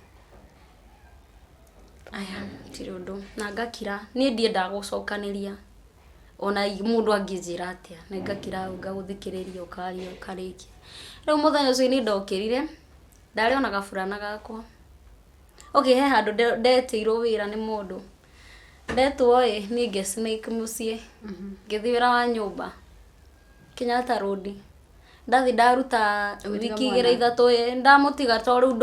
Aya, tirĩ ũndũ. Na ngakira. Niĩ ndiendaga gũcokanĩria. Ona mũndũ angĩnjĩra atĩa, nĩ ngakira hau ngagũthikĩrĩria ũkaria ũkarĩkia. Rĩu mũthenya ũcio niĩ ndokĩrire, ndarĩ ona gaburana gakwa. Okay, he handũ ndetĩirwo wĩra nĩ mũndũ. Ndetwo ĩ, niĩ ngĩ sneak mũciĩ. Ngĩthiĩ wĩra wa nyũmba. Kenyatta Road. Ndathi ndaruta Ũgĩtiga wiki mwana? igĩrĩ ithatũ ĩ, ndamũtiga to rĩu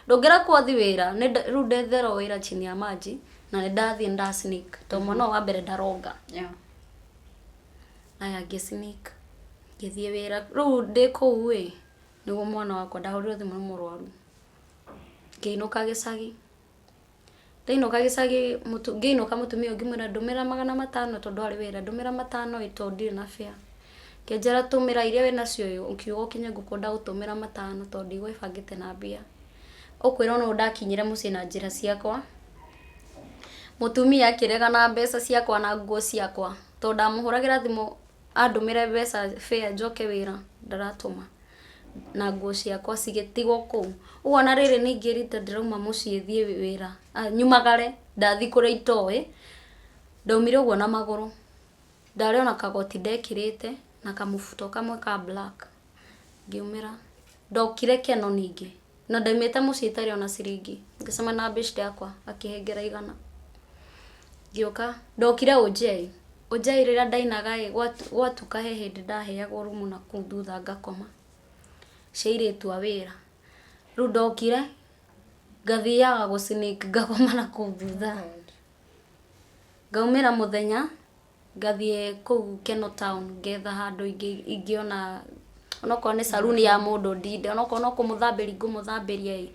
ndũngĩrekwo ũthi wĩra. Rĩu ndetherwo wĩra chini ya maji na nĩ ndathiĩ nda sneak to mwana ũyũ wa mbere ndaronga. Aya, ngĩ sneak ngĩthiĩ wĩra. Rĩu ndĩ kũu ĩ, nĩguo mwana wakwa ndahũrirwo thimũ nĩ mũrwaru. Ngĩinũka gĩcagi. Ndainũka gĩcagi, ngĩinũka mũtumia ũyũ ngĩmwĩra ndũmĩra 500 tondũ arĩ wĩra, ndũmĩra 500 ĩ tondũ ndirĩ na fare. Ngĩnjĩra tũmĩra iria wĩnacio ĩ, ũkiuga ũkinye ngũkũ ndagũtũmĩra 500 tondũ ndigwĩbangĩte na mbia. Ũkwĩrwo nũ ndakinyire mũciĩ na njĩra ciakwa. Mũtumia akĩrega na mbeca ciakwa na nguo ciakwa tondũ ndamũhũragĩra thimũ andũmĩre mbeca fare njoke wĩra ndaratũma. Na nguo ciakwa cigĩtigwo kũu. Ũguo ona rĩrĩ ningĩ rita ndĩrauma mũciĩ thiĩ wĩra, nyumagare ndathiĩ kũrĩa itoĩ, ndaumire ũguo na magũrũ. Ndarĩ ona kagoti ndekĩrĩte na kamũbuto kamwe ka black. Ngiumĩra. Ndokire Keno ningĩ. Na ndaumĩte mũciĩ itarĩ ona ciringi. Ngĩcemania na beshte yakwa akĩhengera 100. Ngĩũka, ndokire Ũnjei. Ũnjei rĩrĩa ndainaga ĩ, gwatuka he hĩndĩ ndaheagwo rumu na kũu thutha ngakoma. Cia airĩtu a wĩra. Rĩu ndokire, ngathiaga gũ sneak ngakoma na kũu thutha. Ngaumĩra mũthenya, ngathiĩ kũu Keno town ngetha handũ ingĩona onokorwo nĩ saruni ya mũndũ ndinde, onokorwo no kũmũthambĩria ngũmũthambĩria ĩ,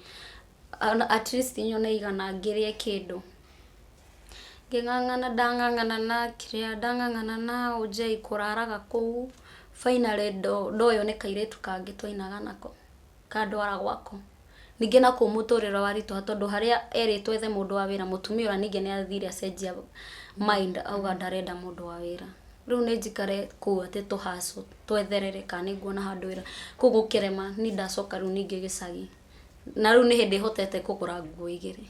at least nyone 100 ngĩrĩe kĩndũ. Ngĩng'ang'ana, ndang'ang'ana na kĩrĩa, ndang'ang'ana na Ũnjei kũraraga kũu, finally ndoywo nĩ kairĩtu kangĩ twainaga nako, kandwara gwako. Ningĩ na kũu mũtũrĩre waritũha tondũ harĩa erĩtwo ethe mũndũ wa wĩra, mũtumia ũrĩa ningĩ nĩ athire acenjia mind auga ndarenda mũndũ wa wĩra. Rĩu nĩ njikare kũu atĩ tũ hustle twetherere kana nĩ nguona handũ wĩra. Kũu gũkĩrema niĩ ndacoka rĩu ningĩ gĩcagi. Na rĩu nĩ hĩndĩ hotete kũgũra nguo igĩrĩ.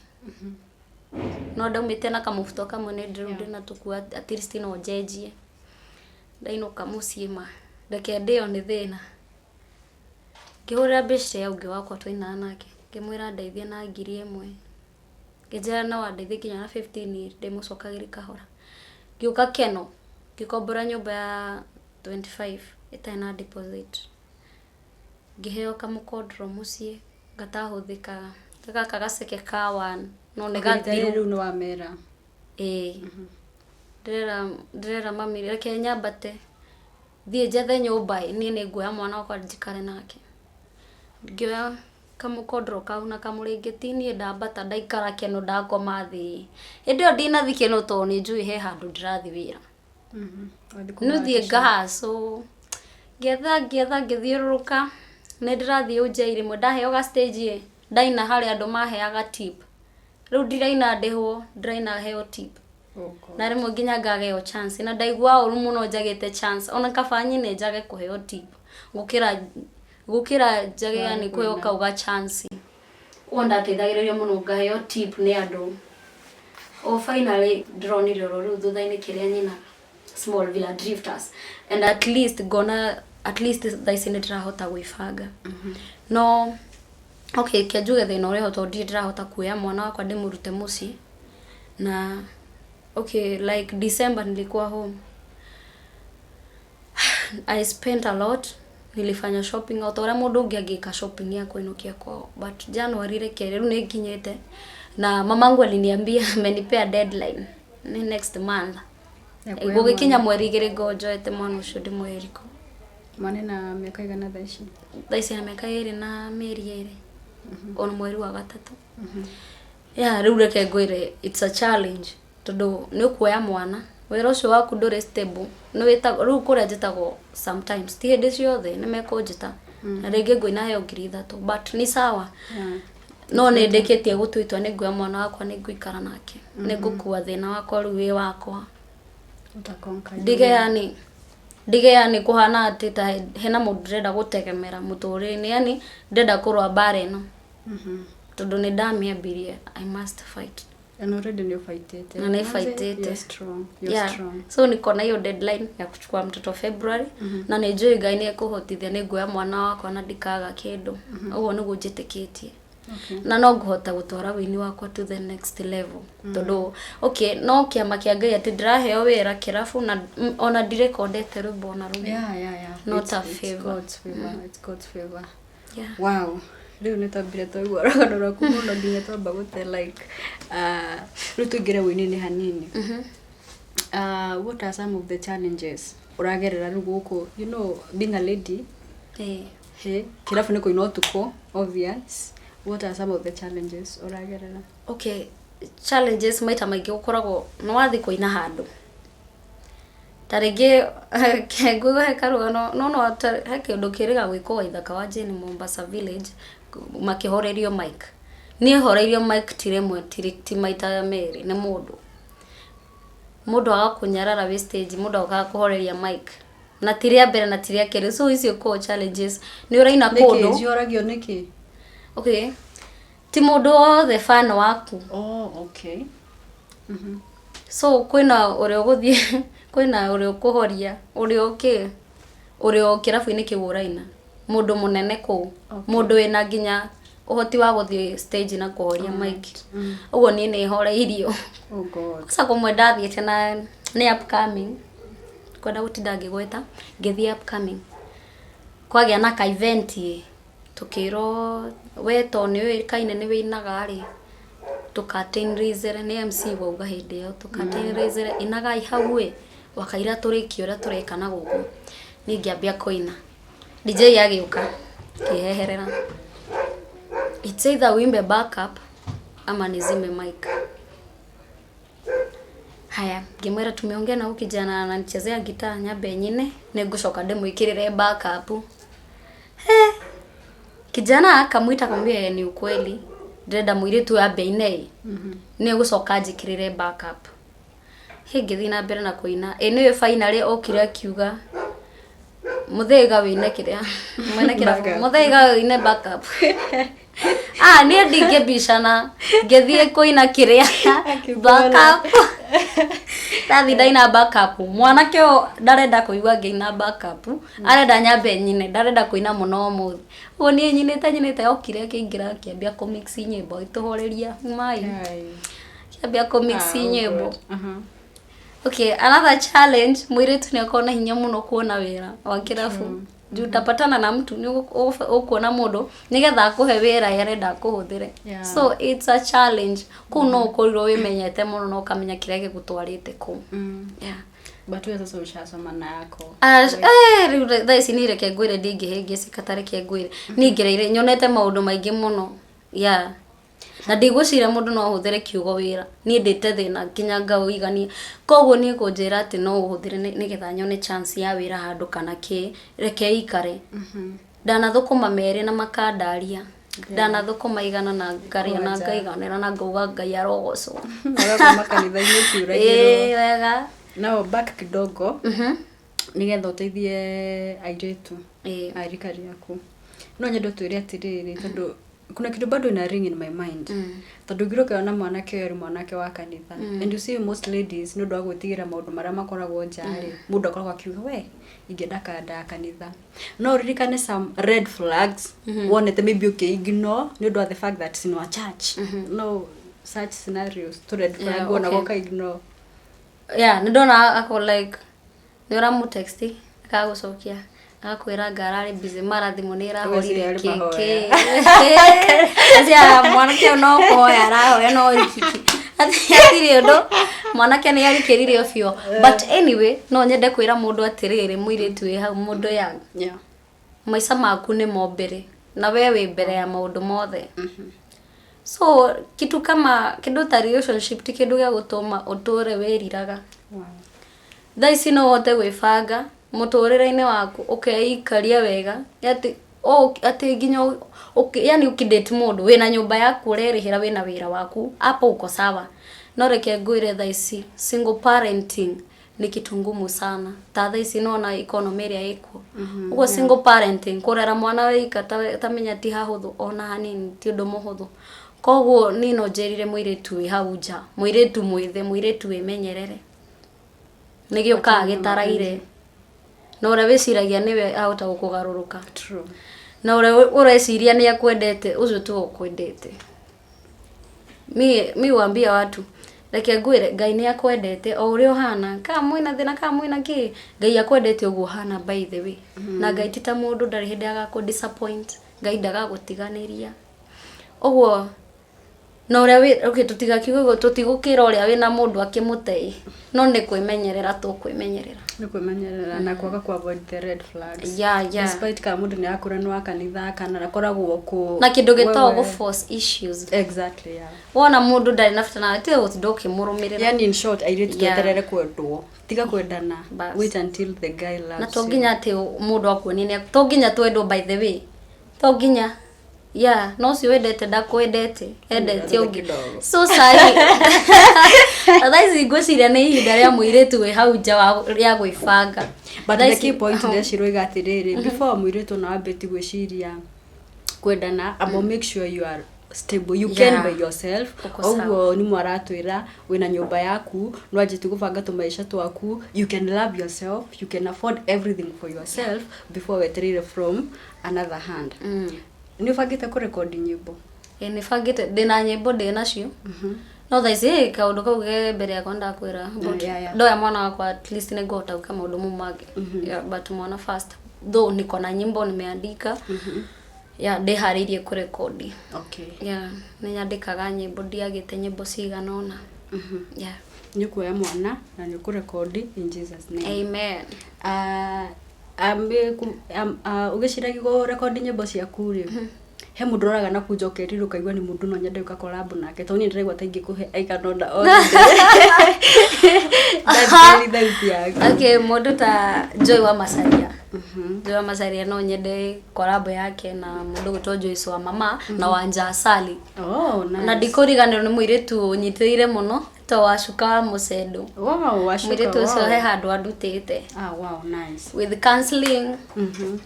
No ndaumĩte na kamũbuto kamwe nĩ rĩu ndĩna tũkuo at least no njenjie. Ndainũka mũciĩ ma, reke ndĩo nĩ thĩna. Ngĩhũrĩra beshte ya ũngĩ wakwa twainaga nake, ngĩmwĩra ndeithie na 1000. Ngĩnjĩra no andeithie nginya na 15 ndĩmũcokagĩrie kahora. Ngĩũka Keno, ngĩkombora nyũmba ya 25 ĩtarĩ na deposit. Ngĩheo kamũkondoro mũciĩ gatahũthĩkaga. Gaka gaceke ka one no nĩ gathiru. Rĩu nĩ wamera. Ĩĩ. Ndĩrera mami reke nyambate thiĩ njethe nyũmba ĩ, niĩ nĩ nguoya mwana wakwa njikare nake. Ngĩoya kamũkondoro kau na kamũrĩngĩti niĩ ndambata ndaikara Keno ndakoma thĩ. Hĩndĩ ĩyo ndinathi Keno tondũ nĩ njũĩ he handũ ndĩrathi wĩra. Nĩ thiĩ ngahacũ. Ngĩetha ngĩetha ngĩthiũrũrũka nĩ ndĩrathiĩ Ũnjei rĩmwe ndaheo ga stage ĩ, ndaina harĩa andũ maheaga tip. Rĩu ndiraina ndĩhwo, ndĩraina heo tip. Na rĩmwe nginya ngageo chance na ndaigua ũru mũno njagĩte chance. Ona kaba nyine njage kũheo tip gũkĩra njage yani kũheo kau ga chance. Ũguo ndateithagĩrĩrio mũno ngaheo tip nĩ andũ. O finally ndĩronire oro rĩu thutha-inĩ kĩrĩa nyinaga Small Villa Drifters and at least ngona at least thaa ici nĩ ndĩrahota gwĩbanga. No okay ke njuge thĩna ũrĩ ho tondũ ndirĩ ndĩrahota kuoya mwana wakwa ndĩmũrute mũciĩ. Na okay like December nilikuwa home. I spent a lot. Nilifanya shopping o ta ũrĩa mũndũ ũngĩ angĩka shopping ya kũinũkia kwao. But January reke rĩu nĩ nginyĩte na mamangu aliniambia amenipea deadline nĩ next month. Gũgĩkinya mweri 2 ngorwo njoete mwana ũcio ndĩmweherie kũu. Mwana ena mĩaka igana thaa ici? Thaa ici ena mĩaka 2 na mĩeri 2. On mweri wa gatatũ. Yeah, rĩu reke ngwĩre, it's a challenge tondũ nĩ ũkuoya mwana, wĩra ũcio waku ndũrĩ stable. Nĩ wĩtagwo rĩu kũrĩa njĩtagwo sometimes, ti hĩndĩ ciothe nĩ mekũnjĩta, na rĩngĩ ngũina heo 3000, but ni sawa. No nĩ ndĩkĩtie gũtua itua, nĩ nguoya mwana wakwa, nĩ ngũikara nake, nĩ ngũkua thĩna wakwa rĩu wĩ wakwa. Utaconquer. Ndige yani, ndige yani kũhana atĩ ta hena mũndũ ndĩrenda gũtegemera mũtũrĩre-inĩ, yani ndĩrenda kũrũa mbara ĩno tondũ nĩ ndamĩambirie, I must fight. And already nĩ ũbaitĩte. Na nĩ You're strong. You're strong. So niko na hiyo deadline ya kuchukua mtoto February, na nĩ njũĩ Ngai nĩ ekũhotithia, nĩ nguoya mwana wakwa na ndikaga kĩndũ. Ũguo nĩguo njĩtĩkĩtie. Na no ngũhota gũtwara wĩini wakwa to the next level, tondũ okay, no kĩama kĩa Ngai atĩ ndĩraheo wĩra kĩrabu na ona ndirekondete rwĩmbo ona rũmwe. Not a It's favor. God's favor. It's God's favor. Yeah. Wow, rĩu nĩ twambire twaigua rũgano rwaku mũno nginya twamba gũte like rĩu tũingĩre wĩini-inĩ hanini. What are some of the challenges ũragerera rĩu gũkũ, being a lady? He kĩrabu nĩ kũina ũtukũ, obvious. What are some of the challenges ũragerera? Okay, challenges maita maingĩ gũkoragwo nĩ wathiĩ kũina handũ, ta rĩngĩ ngũigua he karũgano, no he kĩndũ kĩrĩga gwĩkwo Waithaka wa Jane Mombasa Village, makĩhorerio mic. Niĩ horeirio mic ti rĩmwe, ti maita merĩ, nĩ mũndũ agakũnyarara wĩ stage, mũndũ agokaga kũhoreria mic, na ti rĩa mbere na ti rĩa kerĩ. So icio ko challenges nĩ ũraina Nĩkĩ kũndũ. Cioragio nĩkĩ? Okay, ti mũndũ wothe fan waku. Oh, okay. So kwĩna ũrĩa ũgũthiĩ, kwĩna ũrĩa ũkũhoria, ũrĩa ũkĩ ũrĩa kĩrabu-inĩ kĩu ũraina, mũndũ mũnene kũu, mũndũ wĩna nginya ũhoti wa gũthiĩ stage na kũhoria mic. Ũguo niĩ nĩ horeirio. Oh God. Sasa kũmwe ndathiĩte na nĩ upcoming, kwenda gũtinda ngĩgweta, ngĩthiĩ upcoming, kwagĩa na ka event ĩ, tũkĩrwo we to nĩ ũĩkaine nĩ wĩinaga rĩ, tũkatinrizere, nĩ MC wauga hĩndĩ ĩyo, tũkatinrizere, inagai hau ĩ wakaira tũrĩkie ũrĩa tũreka na gũkũ. Niĩ ngĩambia kũina, DJ agĩũka kĩheherera, "It's either uimbe backup ama nizime mic." Haya, ngĩmwĩra tumeongea na huyu kijana ananichezea gitaa, nyambe nyine, nĩngũcoka ndĩmwĩkĩrĩre backup. He, kijana akamwita akamwambia, "Ni ukweli ndĩrenda mũirĩtu ũyũ ambe aine, nĩ gũcoka njĩkĩrĩre backup." He, ngĩthiĩ na mbere na kũina. Ĩ nĩwe finally okire akiuga, "Mũthĩga wĩine kĩrĩa mwene kĩrabu." Backup. "Mũthĩga wĩine backup." Ah, niĩ ndingĩbicana, ngĩthiĩ kũina kĩrĩa Akĩkuona. backup. Ndathi ndaina backup, mwanake ũyũ ndarenda kũigua ngĩina backup, arenda nyambe nyine, ndarenda kũina mũno ũmũthĩ. Ũguo niĩ nyinĩte nyinĩte, okire akĩingĩra akĩambia kũmix nyĩmbo, agĩtũhoreria mai. Ai. Akĩambia kũmix Ah, oh nyĩmbo. God. Okay, another challenge, mũirĩtu nĩ akorwo na hinya mũno kuona wĩra wa kĩrabu, juu utapatana na mtu, nĩ ũkuona mũndũ nĩgetha akũhe wĩra ye arenda akũhũthĩre. So it's a challenge kũu, no ũkorirwo wĩmenyete mũno na ũkamenya kĩrĩa gĩgũtwarĩte kũu. Yeah. But wewe sasa ushasoma na yako. Ah, eh, rĩu thaa ici niĩ reke ngwĩre, ndingĩhĩngĩcĩka, ta reke ngwĩre niĩ ngereire nyonete maũndũ maingĩ mũno, yeah, na ndigwĩciria mũndũ no ahũthĩre kiugo wĩra. Niĩ ndĩte thĩna nginya ngaũigania, koguo niĩ kũnjĩra atĩ no ũhũthĩre nĩgetha nyone chance ya wĩra handũ kana kĩ, reke ikare. Ndanathũkũma merĩ na makandaria, ndanathũkũma 100 na ngarĩa na Kwanja. ngaiganĩra na ngauga Ngai arogocwo. Ũgakoma kanitha-inĩ ũkiuragĩrwo. Ĩĩ, wega. Now back kidogo, nĩgetha ũteithie airĩtu a rika rĩaku, no nyende ũtwĩre atĩrĩrĩ, tondũ kuna kitu bado ina ring in my mind, tondũ ũngĩrwo ũkĩona mwanake ũyũ arĩ mwanake wa kanitha, and you see most ladies, nĩ ũndũ wa gwĩtigĩra maũndũ marĩa makoragwo nja rĩ, mũndũ akoragwo akiuga, "We ingĩenda kanda ya kanitha." No ũririkane some red flags wonete maybe ũkĩ-ignore nĩ ũndũ wa the fact that ni wa church? No such scenarios to red flag wonaga ũka-ignore? Yeah, nĩ ndona ako like nĩ ũramũtext akagũcokia agakwĩra anga ararĩ busy, mara thimũ nĩ ĩrahorire. Ũgeciria arĩ kĩkĩ acia mwanake ũyũ no kũhoya arahoya, no rikiki hatirĩ ũndũ, mwanake nĩ arikĩrire biũ. But anyway, no nyende kwĩra mũndũ atĩrĩrĩ, mũirĩtu wĩ hau, mũndũ young, maica maku nĩmo mbere. Na we wĩ mbere ya maũndũ mothe. So kitu kama kĩndũ ta relationship ti kĩndũ gĩa gũtũma ũtũre wĩriraga. Thaa ici no ũhote gwĩbanga mũtũrĩre-inĩ waku, ũkeikaria wega atĩ atĩ nginya yani ũkĩdate mũndũ wĩna nyũmba yaku ũrerĩhĩra, wĩna wĩra waku, hapo uko sawa. No reke ngwĩre, thaa ici single parenting ni kitu ngumu sana, ta thaa ici nona economy ĩrĩa ĩkuo ũguo. Single parenting, kũrera mwana wĩika, tamenya ti hahũthũ ona hanini, ti ũndũ mũhũthũ. Koguo niĩ no njĩrire mũirĩtu wĩ hau nja, mũirĩtu mwĩthĩ, mũirĩtu wĩmenyerere, nĩ gĩũkaga gĩtaraire na ũrĩa wĩciragia nĩwe ahota gũkũgarũrũka. True. Na ũrĩa ũreciria nĩ akwendete, ũcio tu ũkwendete. Mi wambia watu, reke ngwĩre, Ngai nĩ akwendete o ũrĩa ũhana, kana mwĩna thĩna, kana mwĩna kĩ, Ngai akwendete ũguo ũhana, by the way. Na Ngai ti ta mũndũ, ndarĩ hĩndĩ agakũ disappoint. Ngai ndagagũtiganĩria ũguo. Na ũrĩa wĩ okay, tũtigakiuge tũtigũkĩra ũrĩa wĩna mũndũ akĩmũtei, no nĩ kwĩmenyerera tũkwĩmenyerera. Nĩ kwĩmenyerera na kwaga ku avoid the red flags. Yeah. Despite kana mũndũ nĩ akũra, nĩ wa kanitha kana akoragwo kũ Na kĩndũ gĩtagwo gũ force issues. Exactly, yeah. Wona mũndũ ndarĩ na bata nawe, tiga gũtinda ũkĩmũrũmĩrĩra. Yani in short, airĩtu, tweterere kwendwo, tiga kwendana. Bas. Wait until the guy loves Na to you. nginya atĩ mũndũ akuonie to nginya twendwo, by the way, to nginya, yeah. No ũcio wendete ndakwendete, endete ũngĩ. Kidogo. So sahi thaa ici ngwĩciria nĩ ihinda rĩa mũirĩtu wĩ hau nja rĩa gwĩbanga. But Thaa the ici- key point ndeciroiga atĩrĩrĩ, before mũirĩtu ona wambĩti gwĩciria kwendana, abo make sure you are stable, you can by yourself. Uko sawa. Ũguo nĩ mwaratwĩra wĩna nyũmba yaku, nĩwanjĩtie gũbanga tũmaica twaku, you can love yourself, you can afford everything for yourself before wetereire from another hand. Nĩ ũbangĩte kũrekondi nyĩmbo? Ĩ, nĩ bangĩte, ndĩna nyĩmbo ndĩ nacio, no thaa ici kaũndũ kau ke mbere yakwa ndakwĩra, but ndoya mwana wakwa at least nĩ ngũhota gwĩka maũndũ mau mangĩ. Yeah, but mwana first. Though niko na nyimbo nimeandika, yeah, ndĩharĩirie kũrekodi. Yeah, nĩ nyandĩkaga nyĩmbo, ndiagĩte nyĩmbo cigana ũna, yeah. Nĩ ũkuoya mwana na nĩ ũkũrekondi in Jesus name. Amen. Ah, ũgĩciragia kũrekondi nyĩmbo ciaku rĩ, he mũndũ ũroraga na kunja ũkerira ũkaigua nĩ mũndũ no nyende gwĩka collab nake? Tondũ niĩ ndĩraigua ta ingĩkũhe aiganona ndangĩri thauti yaku. Okay, mũndũ ta Joy wa Macharia, Joy wa Macharia no nyende collab yake na mũndũ gwĩtwo Joyce wa Mama na Wanja Asali. Oh, nice. Na ndikũriganĩrwo nĩ mũirĩtu ũnyitĩrĩire mũno to Wacuka wa Mũcendo. Wow, Wacuka. Mũirĩtu ũcio he handũ andutĩte Ah, wow, nice. with counseling,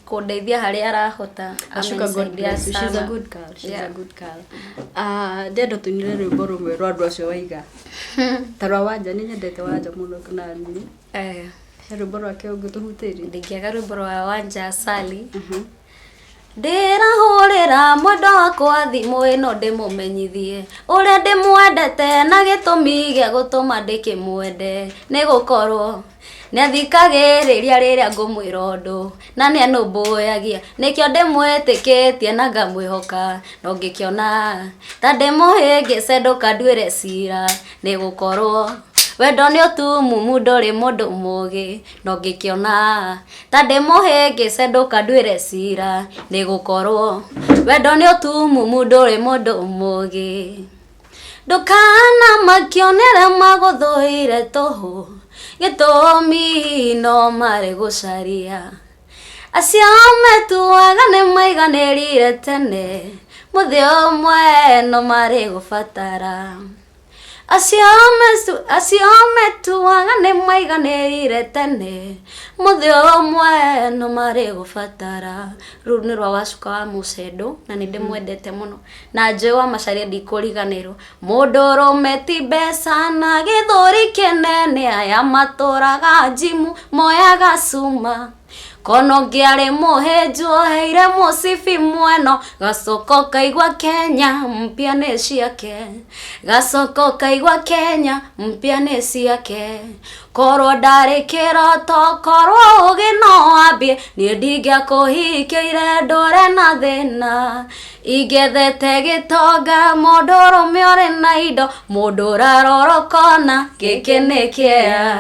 kũndeithia harĩa arahota. Ashuka, God Amenisaidia bless you. She's a sana. good girl. She's a good girl. Ah, ndenda tũinĩre rwĩmbo rũmwe rwa andũ acio waiga. Ta rwa Wanja, nĩ nyendete Wanja mũno na niĩ. He rwĩmbo rwake ũngĩtũhutĩria? Ndingĩaga rwĩmbo rwa Wanja Asali. Ndĩrahũrĩra mwendwa wakwa thimũ ĩno ndĩmũmenyithie ũrĩa ndĩmwendete, na gĩtũmi gĩa gũtũma ndĩkĩmwende nĩ gũkorwo nĩathikagĩrĩria rĩrĩa ngũmwĩra ũndũ na nĩanũmbũyagia, nĩkĩo ndĩmwĩtĩkĩtie na ngamwĩhoka. No ngĩkĩona ta ndĩmũhĩngĩce, ndũkanduĩre cira, nĩ gũkorwo wendo nĩ ũtumumu, ndũrĩ mũndũ mũgĩ. No ngĩkĩona ta ndĩmũhĩngĩce, ndũkanduĩre cira, nĩ gũkorwo wendo nĩ ũtumumu, ndũrĩ mũndũ mũgĩ. Ndũkana makĩonere magũthũire tũhũ, gĩtũmi no marĩ gũcaria acio metuaga nĩ maiganĩrire tene, mũthĩ ũmwe no marĩ gũbatara. Acio metuaga nĩ maiganĩrire tene, mũthĩ ũmwe no marĩ gũbatara. Rũu nĩ rwa Wacuka wa Mũcendo na nĩ ndĩmwendete mũno. Na Joy wa Macharia ndikũriganĩrwo. Mũndũ ũrũme ti mbeca na gĩthũri kĩnene, aya matũraga njimu moyaga cuma. Kono ngĩarĩ mũhĩnju oheire mũcibi mweno, gacoko kaigua Kenya mpya nĩ ciake, gacoko kaigua Kenya mpya nĩ ciake. Korwo ndarĩ kĩroto, korwo ũgĩ no wambie, niĩ ndingĩakũhikĩire ndũre na thĩna. Ingĩethete gĩtonga, mũndũ ũrũme ũrĩ na indo, mũndũ ũrarorokona gĩkĩ nĩ kĩea,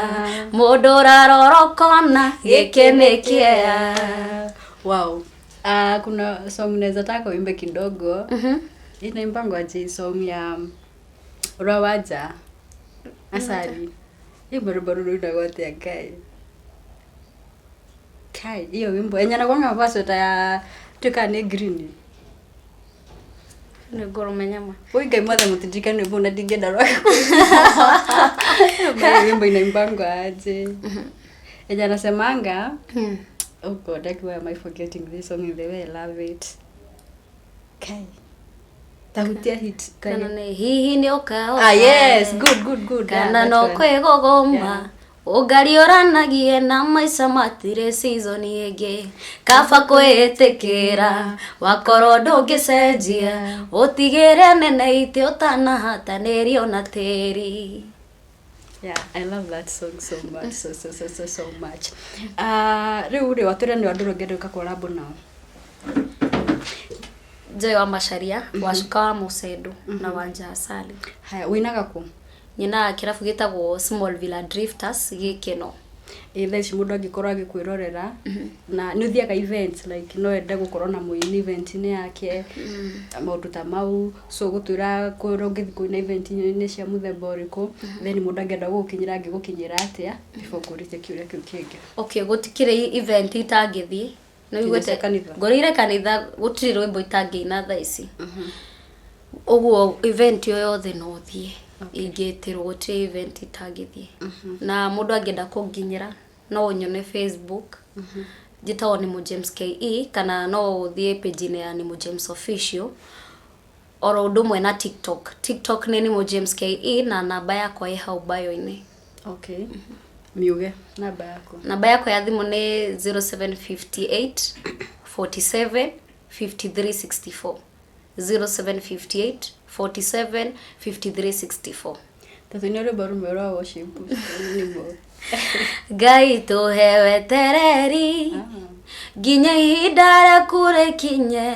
mũndũ ũrarorokona gĩkĩ nĩ kĩea. Wow. Ah, kuna song naweza taka uimbe kidogo. Inaimbangwa aje song ya Rawaja Asali. Hiyo rwimbo rũu rũinagwo atĩa Ngai? Kai, hiyo wimbo yenye anakuanga amevaa sweta ya tuka nĩ green. Nĩ ngũrũmenya ma. Oi Ngai mothe mũtindirikane rwimbo na ndingĩenda rwake. Hiyo wimbo inaimbangwa aje? Yenye anasemanga. Oh God, like why am I forgetting this song in the way I love it? Kai. Tahutia hit. Kana nĩ hihi nĩ ũkaoka. Ah, yes, good, good, good. Yeah, Kana that no one. kwĩgũgũma. Yeah. Ũngariũranagie na maica matirĩ season ĩngĩ. Kaba kwĩĩtĩkĩra wakorwo ndũngĩcenjia, ũtigĩre nene itĩ ũtanahatanĩrio na tĩri. Yeah, I love that song so much, so so so so so much. Rĩu rĩ watwĩra nĩ andũ ũngĩenda gwĩka collab nao. Joy wa Macharia, Wacuka wa Mũcendo na Wanja Asali. Haya, ũinaga kũ? Nyinaga kĩrabu gĩtagwo Small Villa Drifters gĩkeno. Ĩ thaa ici mũndũ angĩkorwo agĩkwĩrorera na nĩ ũthiaga events like no ende gũkorwo na mũini event-inĩ yake, maũndũ ta mau, so gũtwĩra kũrĩa ũngĩthiĩ kũina event-inĩ cia mũthemba ũrĩkũ, then mũndũ angĩenda gũgũkinyĩra angĩgũkinyĩra atĩa before ngũrĩtie kĩũria kĩu kĩngĩ. Okay, gũtikĩrĩ event itangĩthiĩ. Nĩ Nginya cia ũiguĩte kanitha? ngũrĩire kanitha gũtirĩ rwĩmbo itangĩina thaa ici. Ũguo event o yothe no thiĩ ingĩtĩrwo, gũtirĩ event itangĩthiĩ. Na mũndũ angĩenda kũnginyĩra no ũnyone Facebook, njĩtagwo Nimo James KE, kana no ũthiĩ page-inĩ ya Nimo James Official, oro ũndũ ũmwe na TikTok. TikTok nĩ Nimo James KE na namba yakwa ĩ hau bio-inĩ. Okay. Miuge namba yaku. Namba yakwa ya thimũ nĩ 0758 47 53 64. 0758 47 53 64. Tatu nĩ rwĩmbo rũmwe rwa worship nĩguo. Ngai tũhe wetereri nginya ihinda rĩaku rĩkinye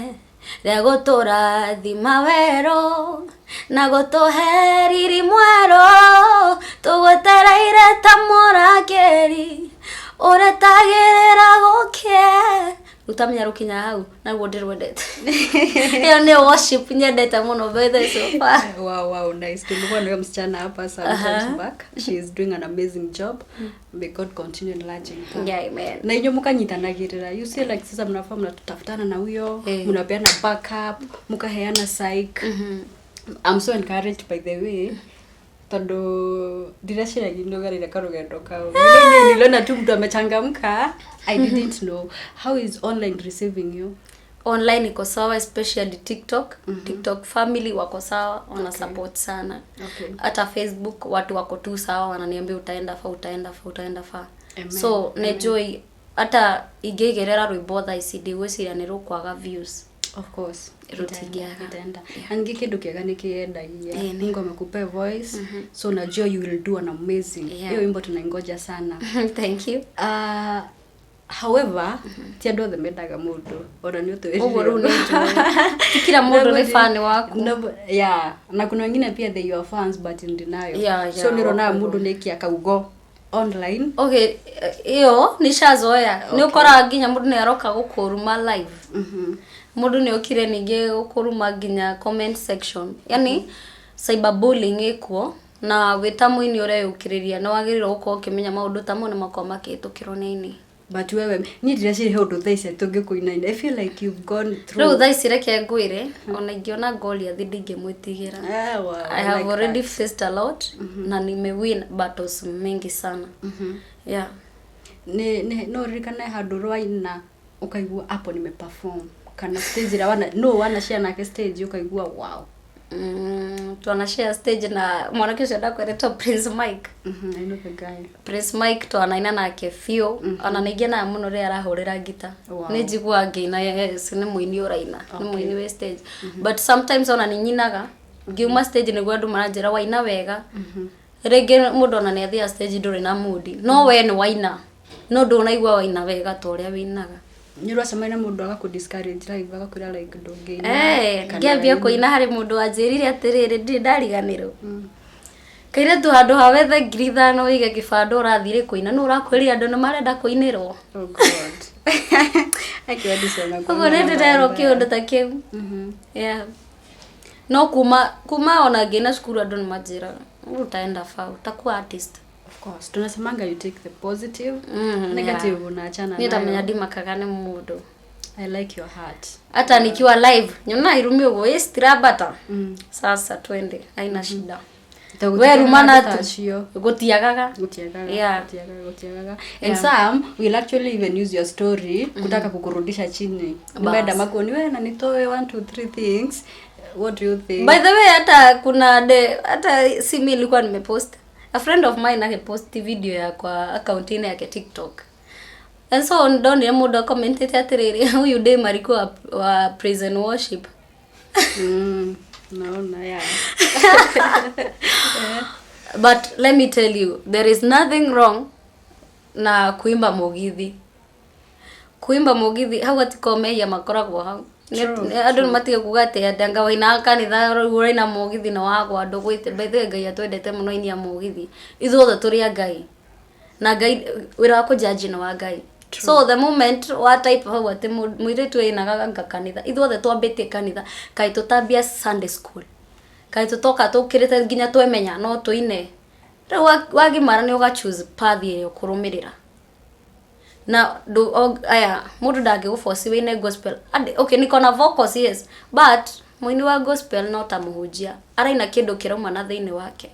rĩa gũtũrathima werũ na gũtũhe riri mwerũ, tũgwetereire ta mũrangĩri ũretagĩrĩra gũkĩe. Rũtamenya rũkinya hau naguo ndĩrwendete. Ĩyo nĩ worship nyendete mũno by the way so far. Wow, wow, nice. Tulikuwa na huyo msichana hapa sometimes back. She is doing an amazing job. May God continue enlarging her. Yeah, amen. Na inyo mkanyitanagirira. You see like sasa mnafaa mnatafutana na huyo, mnapeana backup, mkaheana psych. I'm so encouraged by the way. Tondu ndiraciragia nĩũgereire karũgendo kau. Niliona tu mtu amechangamka. I didn't know. How is online receiving you? Online iko sawa, especially TikTok. TikTok family wako sawa, wana support sana. Hata Facebook watu wako tu sawa, wananiambia utaenda fa, utaenda fa, utaenda fa. Amen. So nenjũĩ hata ingĩigĩrĩra rwĩmbo thaa ici ndigwĩciria nĩ rũkwaga views. Of course. Rũtingĩaga. Itaenda. Na ningĩ kĩndũ kĩega nĩ kĩendagia. Ĩĩ, nĩ. Mungu amekupea voice, so najua you will do an amazing. Yeah. Hiyo wimbo tunaingoja sana. Thank you. However, ti andũ othe mendaga mũndũ ona nĩ ũtwĩrire. Ũguo rĩu nĩ njũĩ. Ti kila mũndũ nĩ fan waku. No, yeah. Na kuna wengine pia they your fans but in denial. Yeah, So nĩ ũronaga wakwĩrwo. mũndũ nĩ aikia kaugo online. Okay, ĩyo nĩ cazoea. Nĩ ũkoraga nginya mũndũ nĩ aroka gũkũruma live. Mũndũ nĩ okire ningĩ gũkũruma nginya comment section. Yani cyberbullying ĩkuo na wĩ ta mũini ũreyũkĩrĩria nĩ wagĩrĩirwo gũkorwo ũkĩmenya maũndũ ta mau nĩ makoragwo makĩhĩtũkĩrwo nĩ aini. But wewe niĩ ndireciria he ũndũ thaa ici tũngĩkũinaina. I feel like you've gone through. Rĩu thaa ici reke ngwĩre ona ingĩona Goliath ndingĩmwĩtigĩra. Ah, wow, I have like already that. faced a lot na nimewin battles mingi sana. Yeah. Nĩ no ũririkane handũ rwaina ũkaigua hapo nimeperform kana stage ĩrĩa wana no wana share nake stage ũkaigua wow. Twana share stage na mwanake ũcio ndakweretwo Prince Mike. I know the guy. Prince Mike twanaina nake biũ, ona nĩ ngenaga mũno rĩrĩa arahũrĩra ngita. Wow. Nĩ njiguaga ngĩina, yes, nĩ mũini ũraina, nĩ mũini wĩ stage. But sometimes ona nĩ nyinaga ngiuma stage nĩguo andũ maranjĩra waina wega. Rĩngĩ mũndũ ona nĩ athiaga stage ndũrĩ na mood, no we nĩ waina, no ndũnaigua waina wega ta ũrĩa wĩinaga. Nĩ ũracemania na mũndũ agakũ discourage live agakwĩra like ndũngĩina Eh, kana ngĩambia waina. kũina harĩ mũndũ wanjĩrire atĩrĩrĩ, ndirĩ ndariganĩrwo. Kairĩtu handũ ha wethe 5,000 wĩige kĩbandũ ũrathire kũina, nũ ũrakwĩrire andũ nĩ marenda kũinĩrwo? Oh God. Ũguo nĩ ndĩrerwo kĩũndũ ta kĩu. Yeah. No kuma ona ngĩina cukuru andũ nĩ manjĩraga utaenda far, utakuwa artist. Of course, tunasemanga you take the positive, negative unaachana Niĩ ndamenya nayo. ndimakaga nĩ mũndũ. I like your heart. Hata nikiwa live nyona irumi ũguo ĩ citirambata. Sasa twende, haina shida. We rumana tu. Acio. Gũtiagaga. Gutiagaga, Yeah. gutiagaga, gutiagaga. And some will actually even use your story kutaka kukurudisha chini. Nimenda makuoni we na nitoe one two three things. What do you think? By the way, hata kuna de hata si mi nilikuwa nimepost. A friend of mine akipost video ya kwa account ine yake TikTok. And so ndonire mũndũ akomentete atĩrĩrĩ, huyu dem alikuwa wa praise and worship. Naona, yeah. But let me tell you, there is nothing wrong na kuimba mugithi. Kuimba mugithi hau hatiko mehia makoragwo hau. Andũ nĩ matige kuga atĩ atĩ anga wainaga kanitha rĩu ũraina mũgithi na wagwa ndũgwĩte. By the way, Ngai atwendete mũno aini a mũgithi. Ithuothe tũrĩ a Ngai. Na Ngai wĩra wa kũjaji nĩ wa Ngai. So the moment wa type hau atĩ mũirĩtu ainaga anga kanitha, ithuothe twambĩtie kanitha, kaĩ tũtambia Sunday school. Kaĩ tũtoka tũkĩrĩte nginya twemenya no tũine. Rĩu wagimara nĩ ũga choose path ĩrĩa ũkũrũmĩrĩra. Na aya mũndũ ndangĩgũforce wĩine gospel. Okay, niko na vocals, yes, but mũini wa gospel no ta mũhunjia araina kĩndũ kĩrauma na thĩinĩ wake.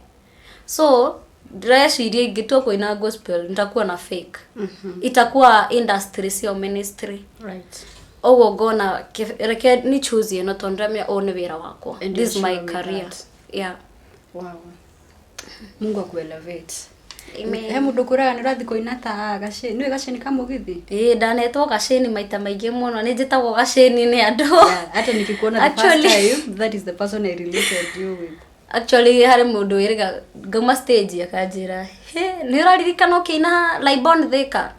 So ndĩreciria ingĩtua kũina gospel nitakuwa na fake. Itakuwa industry, sio ministry. Ũguo ngona reke ni choose ĩno tondũ ndĩramenya ũyũ nĩ wĩra wakwa. And This is you're my sure with career. that? Yeah. Wow. Mungu akuelevate. Amen. He mũndũ kwĩraga nĩ ũrathiĩ kũina ta gacĩni, nĩũĩ gacĩni ka mũgithi? Ĩĩ, ndanetwo gacĩni maita maingĩ mũno, nĩ njĩtagwo gacĩni nĩ andũ. Yeah, hata nikikuona the first time, that is the person I related you with. Actually harĩ mũndũ wĩrĩga ngauma stage akanjĩra, he nĩ ũraririkana ũkĩina Laibon Thika?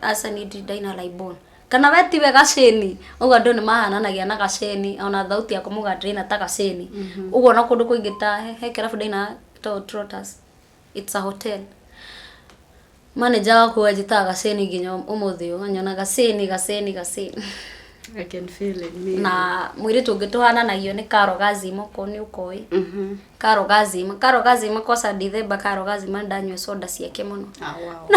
Aca, niĩ ndirĩ ndaina Laibon. Kana we tiwe gacĩni? Ũguo andũ nĩ mahananagia na gacĩni, ona thauti yakwa muga ndĩraina ta gacĩni. Ũguo ona kũndũ kũingĩ ta he kĩrabu ndaina gĩtagwo Trotters. It's a hotel. Manager wakwa anjĩtaga gacĩni nginya ũmũthĩ ũyũ, anyona gacĩni, gacĩni, gacĩni. I can feel it me. Na mũirĩtu ũngĩ tũhananagio nĩ Karo Gazima, okorwo nĩ ũkoĩ. Karo Gazima, Karo Gazima, kosa Dithemba Karo Gazima ndanyua soda ciake mũno. Ah, wow.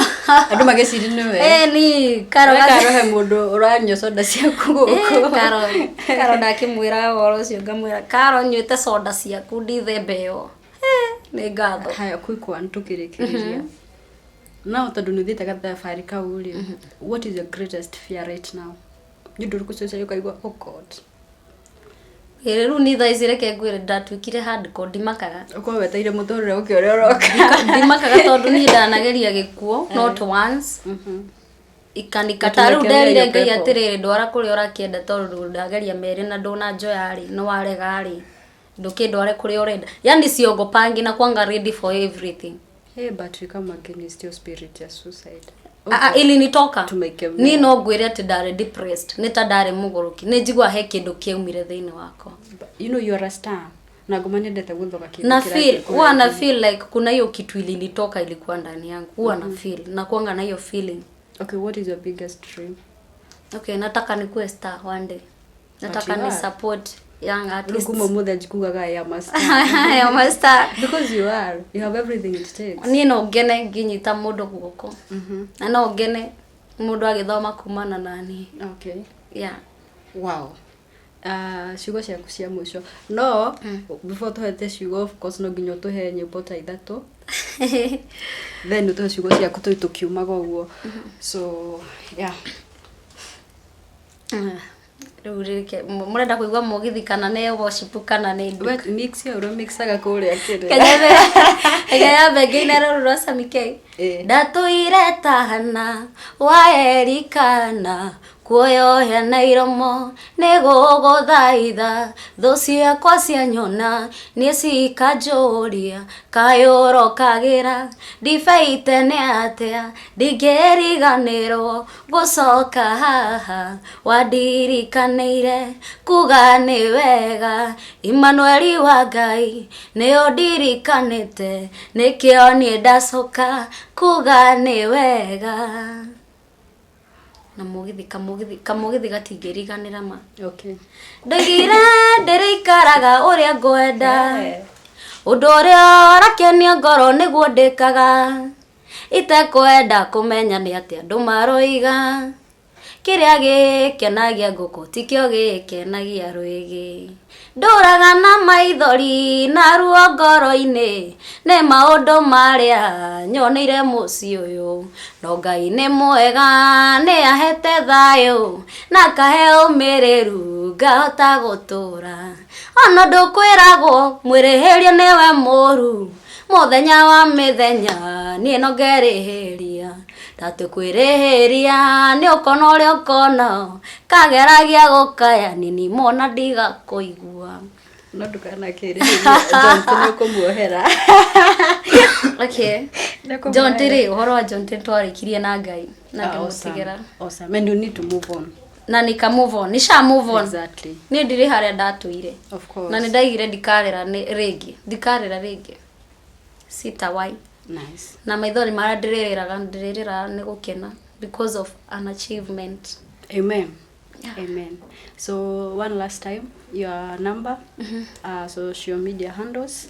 Andũ magĩciri nĩwe. Eh, ni Karo We Gazima. Karo he mũndũ ũranyua soda ciaku Eh, gũkũ. Karo ndakĩmwĩra ũhoro ũcio, ngamwĩra Karo nyuĩte soda ciaku Dithemba ĩyo. Eh, nĩ ngatho. Haya, quick one tukĩrĩkĩrĩria. No tondũ nĩ ũthiĩte gathabarĩ kau rĩ, what is your greatest fear right now? Nĩ ũndũ ũrĩkũ ũcio ũkaigua, oh God. Ĩĩ, rĩu ni thaa ici reke ngwĩre ndatuĩkire hardcore, ndimakaga. Ũkorwo wetereire mũtũrĩre ũke ũrĩa ũroka. Ndimakaga tondũ niĩ ndanageria gĩkuũ not once. Ikanikata rĩu nderire Ngai Tumekemeria pepo. atĩrĩrĩ, ndwara kũrĩa ũrakĩenda tondũ ndageria merĩ na ndũnanjoya rĩ, nĩ warega rĩ, ndũkĩndware kũrĩa ũrenda. Yani siogopangi na kwanga ready for everything. Hey, but we come against your spirit ya suicide. Ah, ah, ilinitoka. Tumeikemea. Ni no ngwĩre atĩ ndarĩ depressed, nĩ ta ndarĩ mũgũrũki, nĩ njigua he kĩndũ kĩaumire thĩinĩ wakwa. But you know you are a star. Na ngoma nyendete gũthoka kĩndũ Na kĩrathiĩ feel kũrĩa huwa na thĩinĩ. feel like kuna hiyo kitu ilinitoka ilikuwa ndani yangu, huwa na feel na kuanga na hiyo feeling. Okay, what is your biggest dream? Okay, nataka nikuwe star one day. Nataka you ni are. support young Rĩu artists. kuma ũmũthĩ njikugaga I am a star. I am a star. Because you are. You have everything it takes. Niĩ no ngene ngĩnyita mũndũ guoko. Na no ngene mũndũ agĩthoma kumana na niĩ. Okay. Yeah. Wow. Ciugo ciaku cia mũico, no before tũhete ciugo, of course no nginya ũtũhe nyĩmbo ta ithatũ, then ũtũhe ciugo ciaku tũi tũkiumaga ũguo, so yeah. Rĩu rĩke mũrenda kũigua mũgithi kana nĩ worship kana nĩ nduka? We mix ya ũrĩa mixaga kũrĩa kĩrĩa. Kenya yambe ngĩine rũrũ rwa Sami K. Ndatũire tahana wa Erikana, kuoyohia na iromo nĩ gũgũthaitha, thũ ciakwa cianyona niĩ cikanjũria kaĩ ũrokagĩra ndibaite nĩ atĩa, ndingĩriganĩrwo gũcoka haha wandirikanĩire kuga nĩ wega, Immanueli wa Ngai nĩ ũndirikanĩte, nĩkĩo niĩ ndacoka kuga nĩ wega. Na mũgithi, kamũgithi, kamũgithi gatingĩriganĩra ma. Okay. Ndoigire ndĩrĩikaraga ũrĩa ngwenda, ũndũ ũrĩa ũrakenia ngoro nĩguo ndĩkaga, itekwenda kũmenya nĩ atĩa andũ maroiga. Kĩrĩa gĩkenagia ngũkũ tikĩo gĩkenagia rwĩgĩ. Ndũraga na maithori na ruo ngoro-inĩ nĩ maũndũ marĩa nyoneire mũciĩ ũyũ. No Ngai nĩ mwega nĩ ahete thayũ na akahe ũmĩrĩru ngahota gũtũra. Ona ũndũ kwĩragwo mwĩrĩhĩria nĩwe mũru, mũthenya wa mĩthenya niĩ no ngerĩhĩria. Ndatũkwĩrĩhĩria nĩ ũkona ũrĩa ũkona kageragia gũkaya nini mona ndigakũigua. No ndũkanakĩrĩhĩrie John nĩ ũkũmuohera. Okay. Nĩ John rĩ, ũhoro wa John twarĩkirie na Ngai na ngĩmũtigĩra. Awesome. And you need to move on. Na nika move on, nisha move on. Exactly. Niĩ ndirĩ harĩa ndatũire. Of course. Na nĩ ndaigire ndikarĩra rĩngĩ, ndikarĩra rĩngĩ. Sitawai. Nice. Na maithori marĩa ndĩrĩrĩraga, ndĩrĩrĩraga nĩ gũkena because of an achievement. Amen. Yeah. Amen. So one last time, your number, social media handles,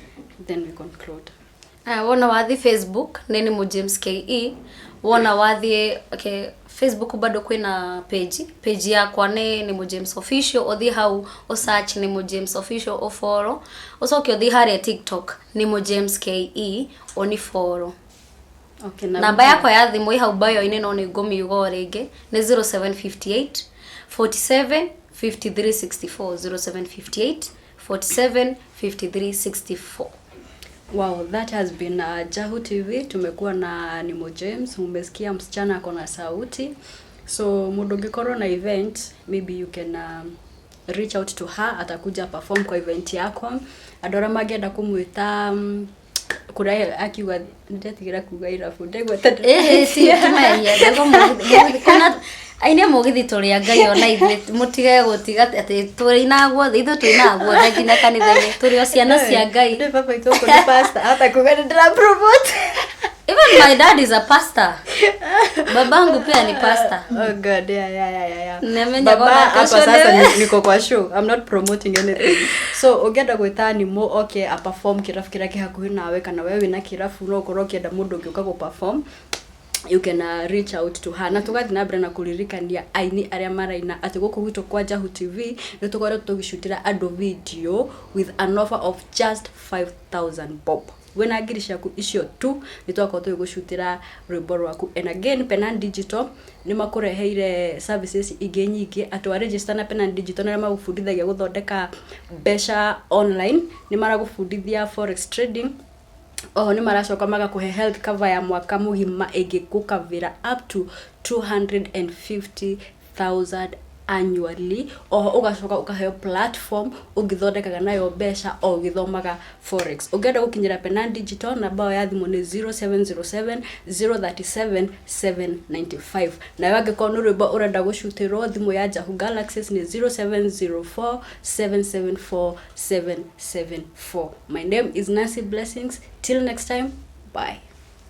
then we conclude. Aya, wona wathi Facebook nĩ nĩ James KE. Wona wathiĩ, okay, Facebook bado kwĩna page yakwa nĩ James Official. Ũthiĩ hau ũ search nĩ James Official, ũ follow. Ũcoke ũthiĩ harĩa TikTok nĩ James KE, ũni follow. Okay, na Namba yakwa ya thimũ ĩ hau bio-inĩ, no nĩ ngũmiuga o rĩngĩ, nĩ 0758 47 53 64, 0758 47 53 64. Wow, that has been Jahu TV. Tumekuwa na Nimo James. Umesikia msichana ako na sauti. So mundu ũngĩkorwo na event, maybe you can reach out to her, atakuja perform kwa event yako. Andũ arĩa mangĩenda kũmwĩta kũrĩa akiuga ndetigĩra kuga irabu ndegwa. Ĩhĩ, ti tumehia ndegwa mũgithi kuna aini a mũgithi tũrĩ a Ngai, ona ithuĩ mũtige gũtiga atĩ tũrĩinaga guothe, ithuĩ tũinaga guothe nginya kanitha-inĩ, tũrĩ o ciana cia Ngai. Nĩ baba itũ ũkũ nĩ pastor, hata kuga nĩ ndĩra promote. Even my dad is a pastor, babangu pia ni pastor. Oh God, yeah. Nemenya Baba, gona hapa kesho sasa niko kwa show. I'm not promoting anything. So ũngĩenda gwĩta Nimo oke a perform kĩrabu kĩrĩa kĩ hakuhĩ nawe, kana we wĩna kĩrabu no ũkorwo ũkĩenda mũndũ ũngĩ ũka gũ perform, you can reach out to her. Na tũgathiĩ na mbere na kũririkania aini arĩa maraina atĩ gũkũ gwitũ kwa Jahu TV nĩ tũkoretwo tũgĩcutĩra andũ video with an offer of just 5000 bob. Wĩna ngiri ciaku icio tu, nĩ twakorwo tũgĩgũcutĩra rwĩmbo rwaku. And again, Penan Digital nĩ makũreheire services ingĩ nyingĩ, atĩ wa register na Penan Digital nĩ arĩa magũbundithagia gũthondeka mbeca online, nĩ maragũbundithia forex trading. Oho nĩ maracoka magakũhe health cover ya mwaka mũgima ĩngĩkũkavĩra up to 250,000 annually. Oho ũgacoka ũkaheo platform ũngĩthondekaga nayo mbeca o ũgĩthomaga forex. Ũngĩenda gũkinyĩra Penan Digital, namba yao ya thimũ nĩ 0707 037 795. Nayo angĩkorwo nĩ rwĩmbo ũrenda gũcutĩrwo, thimũ ya Jahu Galaxies nĩ 0704 774 774. My name is Nancy Blessings. Till next time, bye.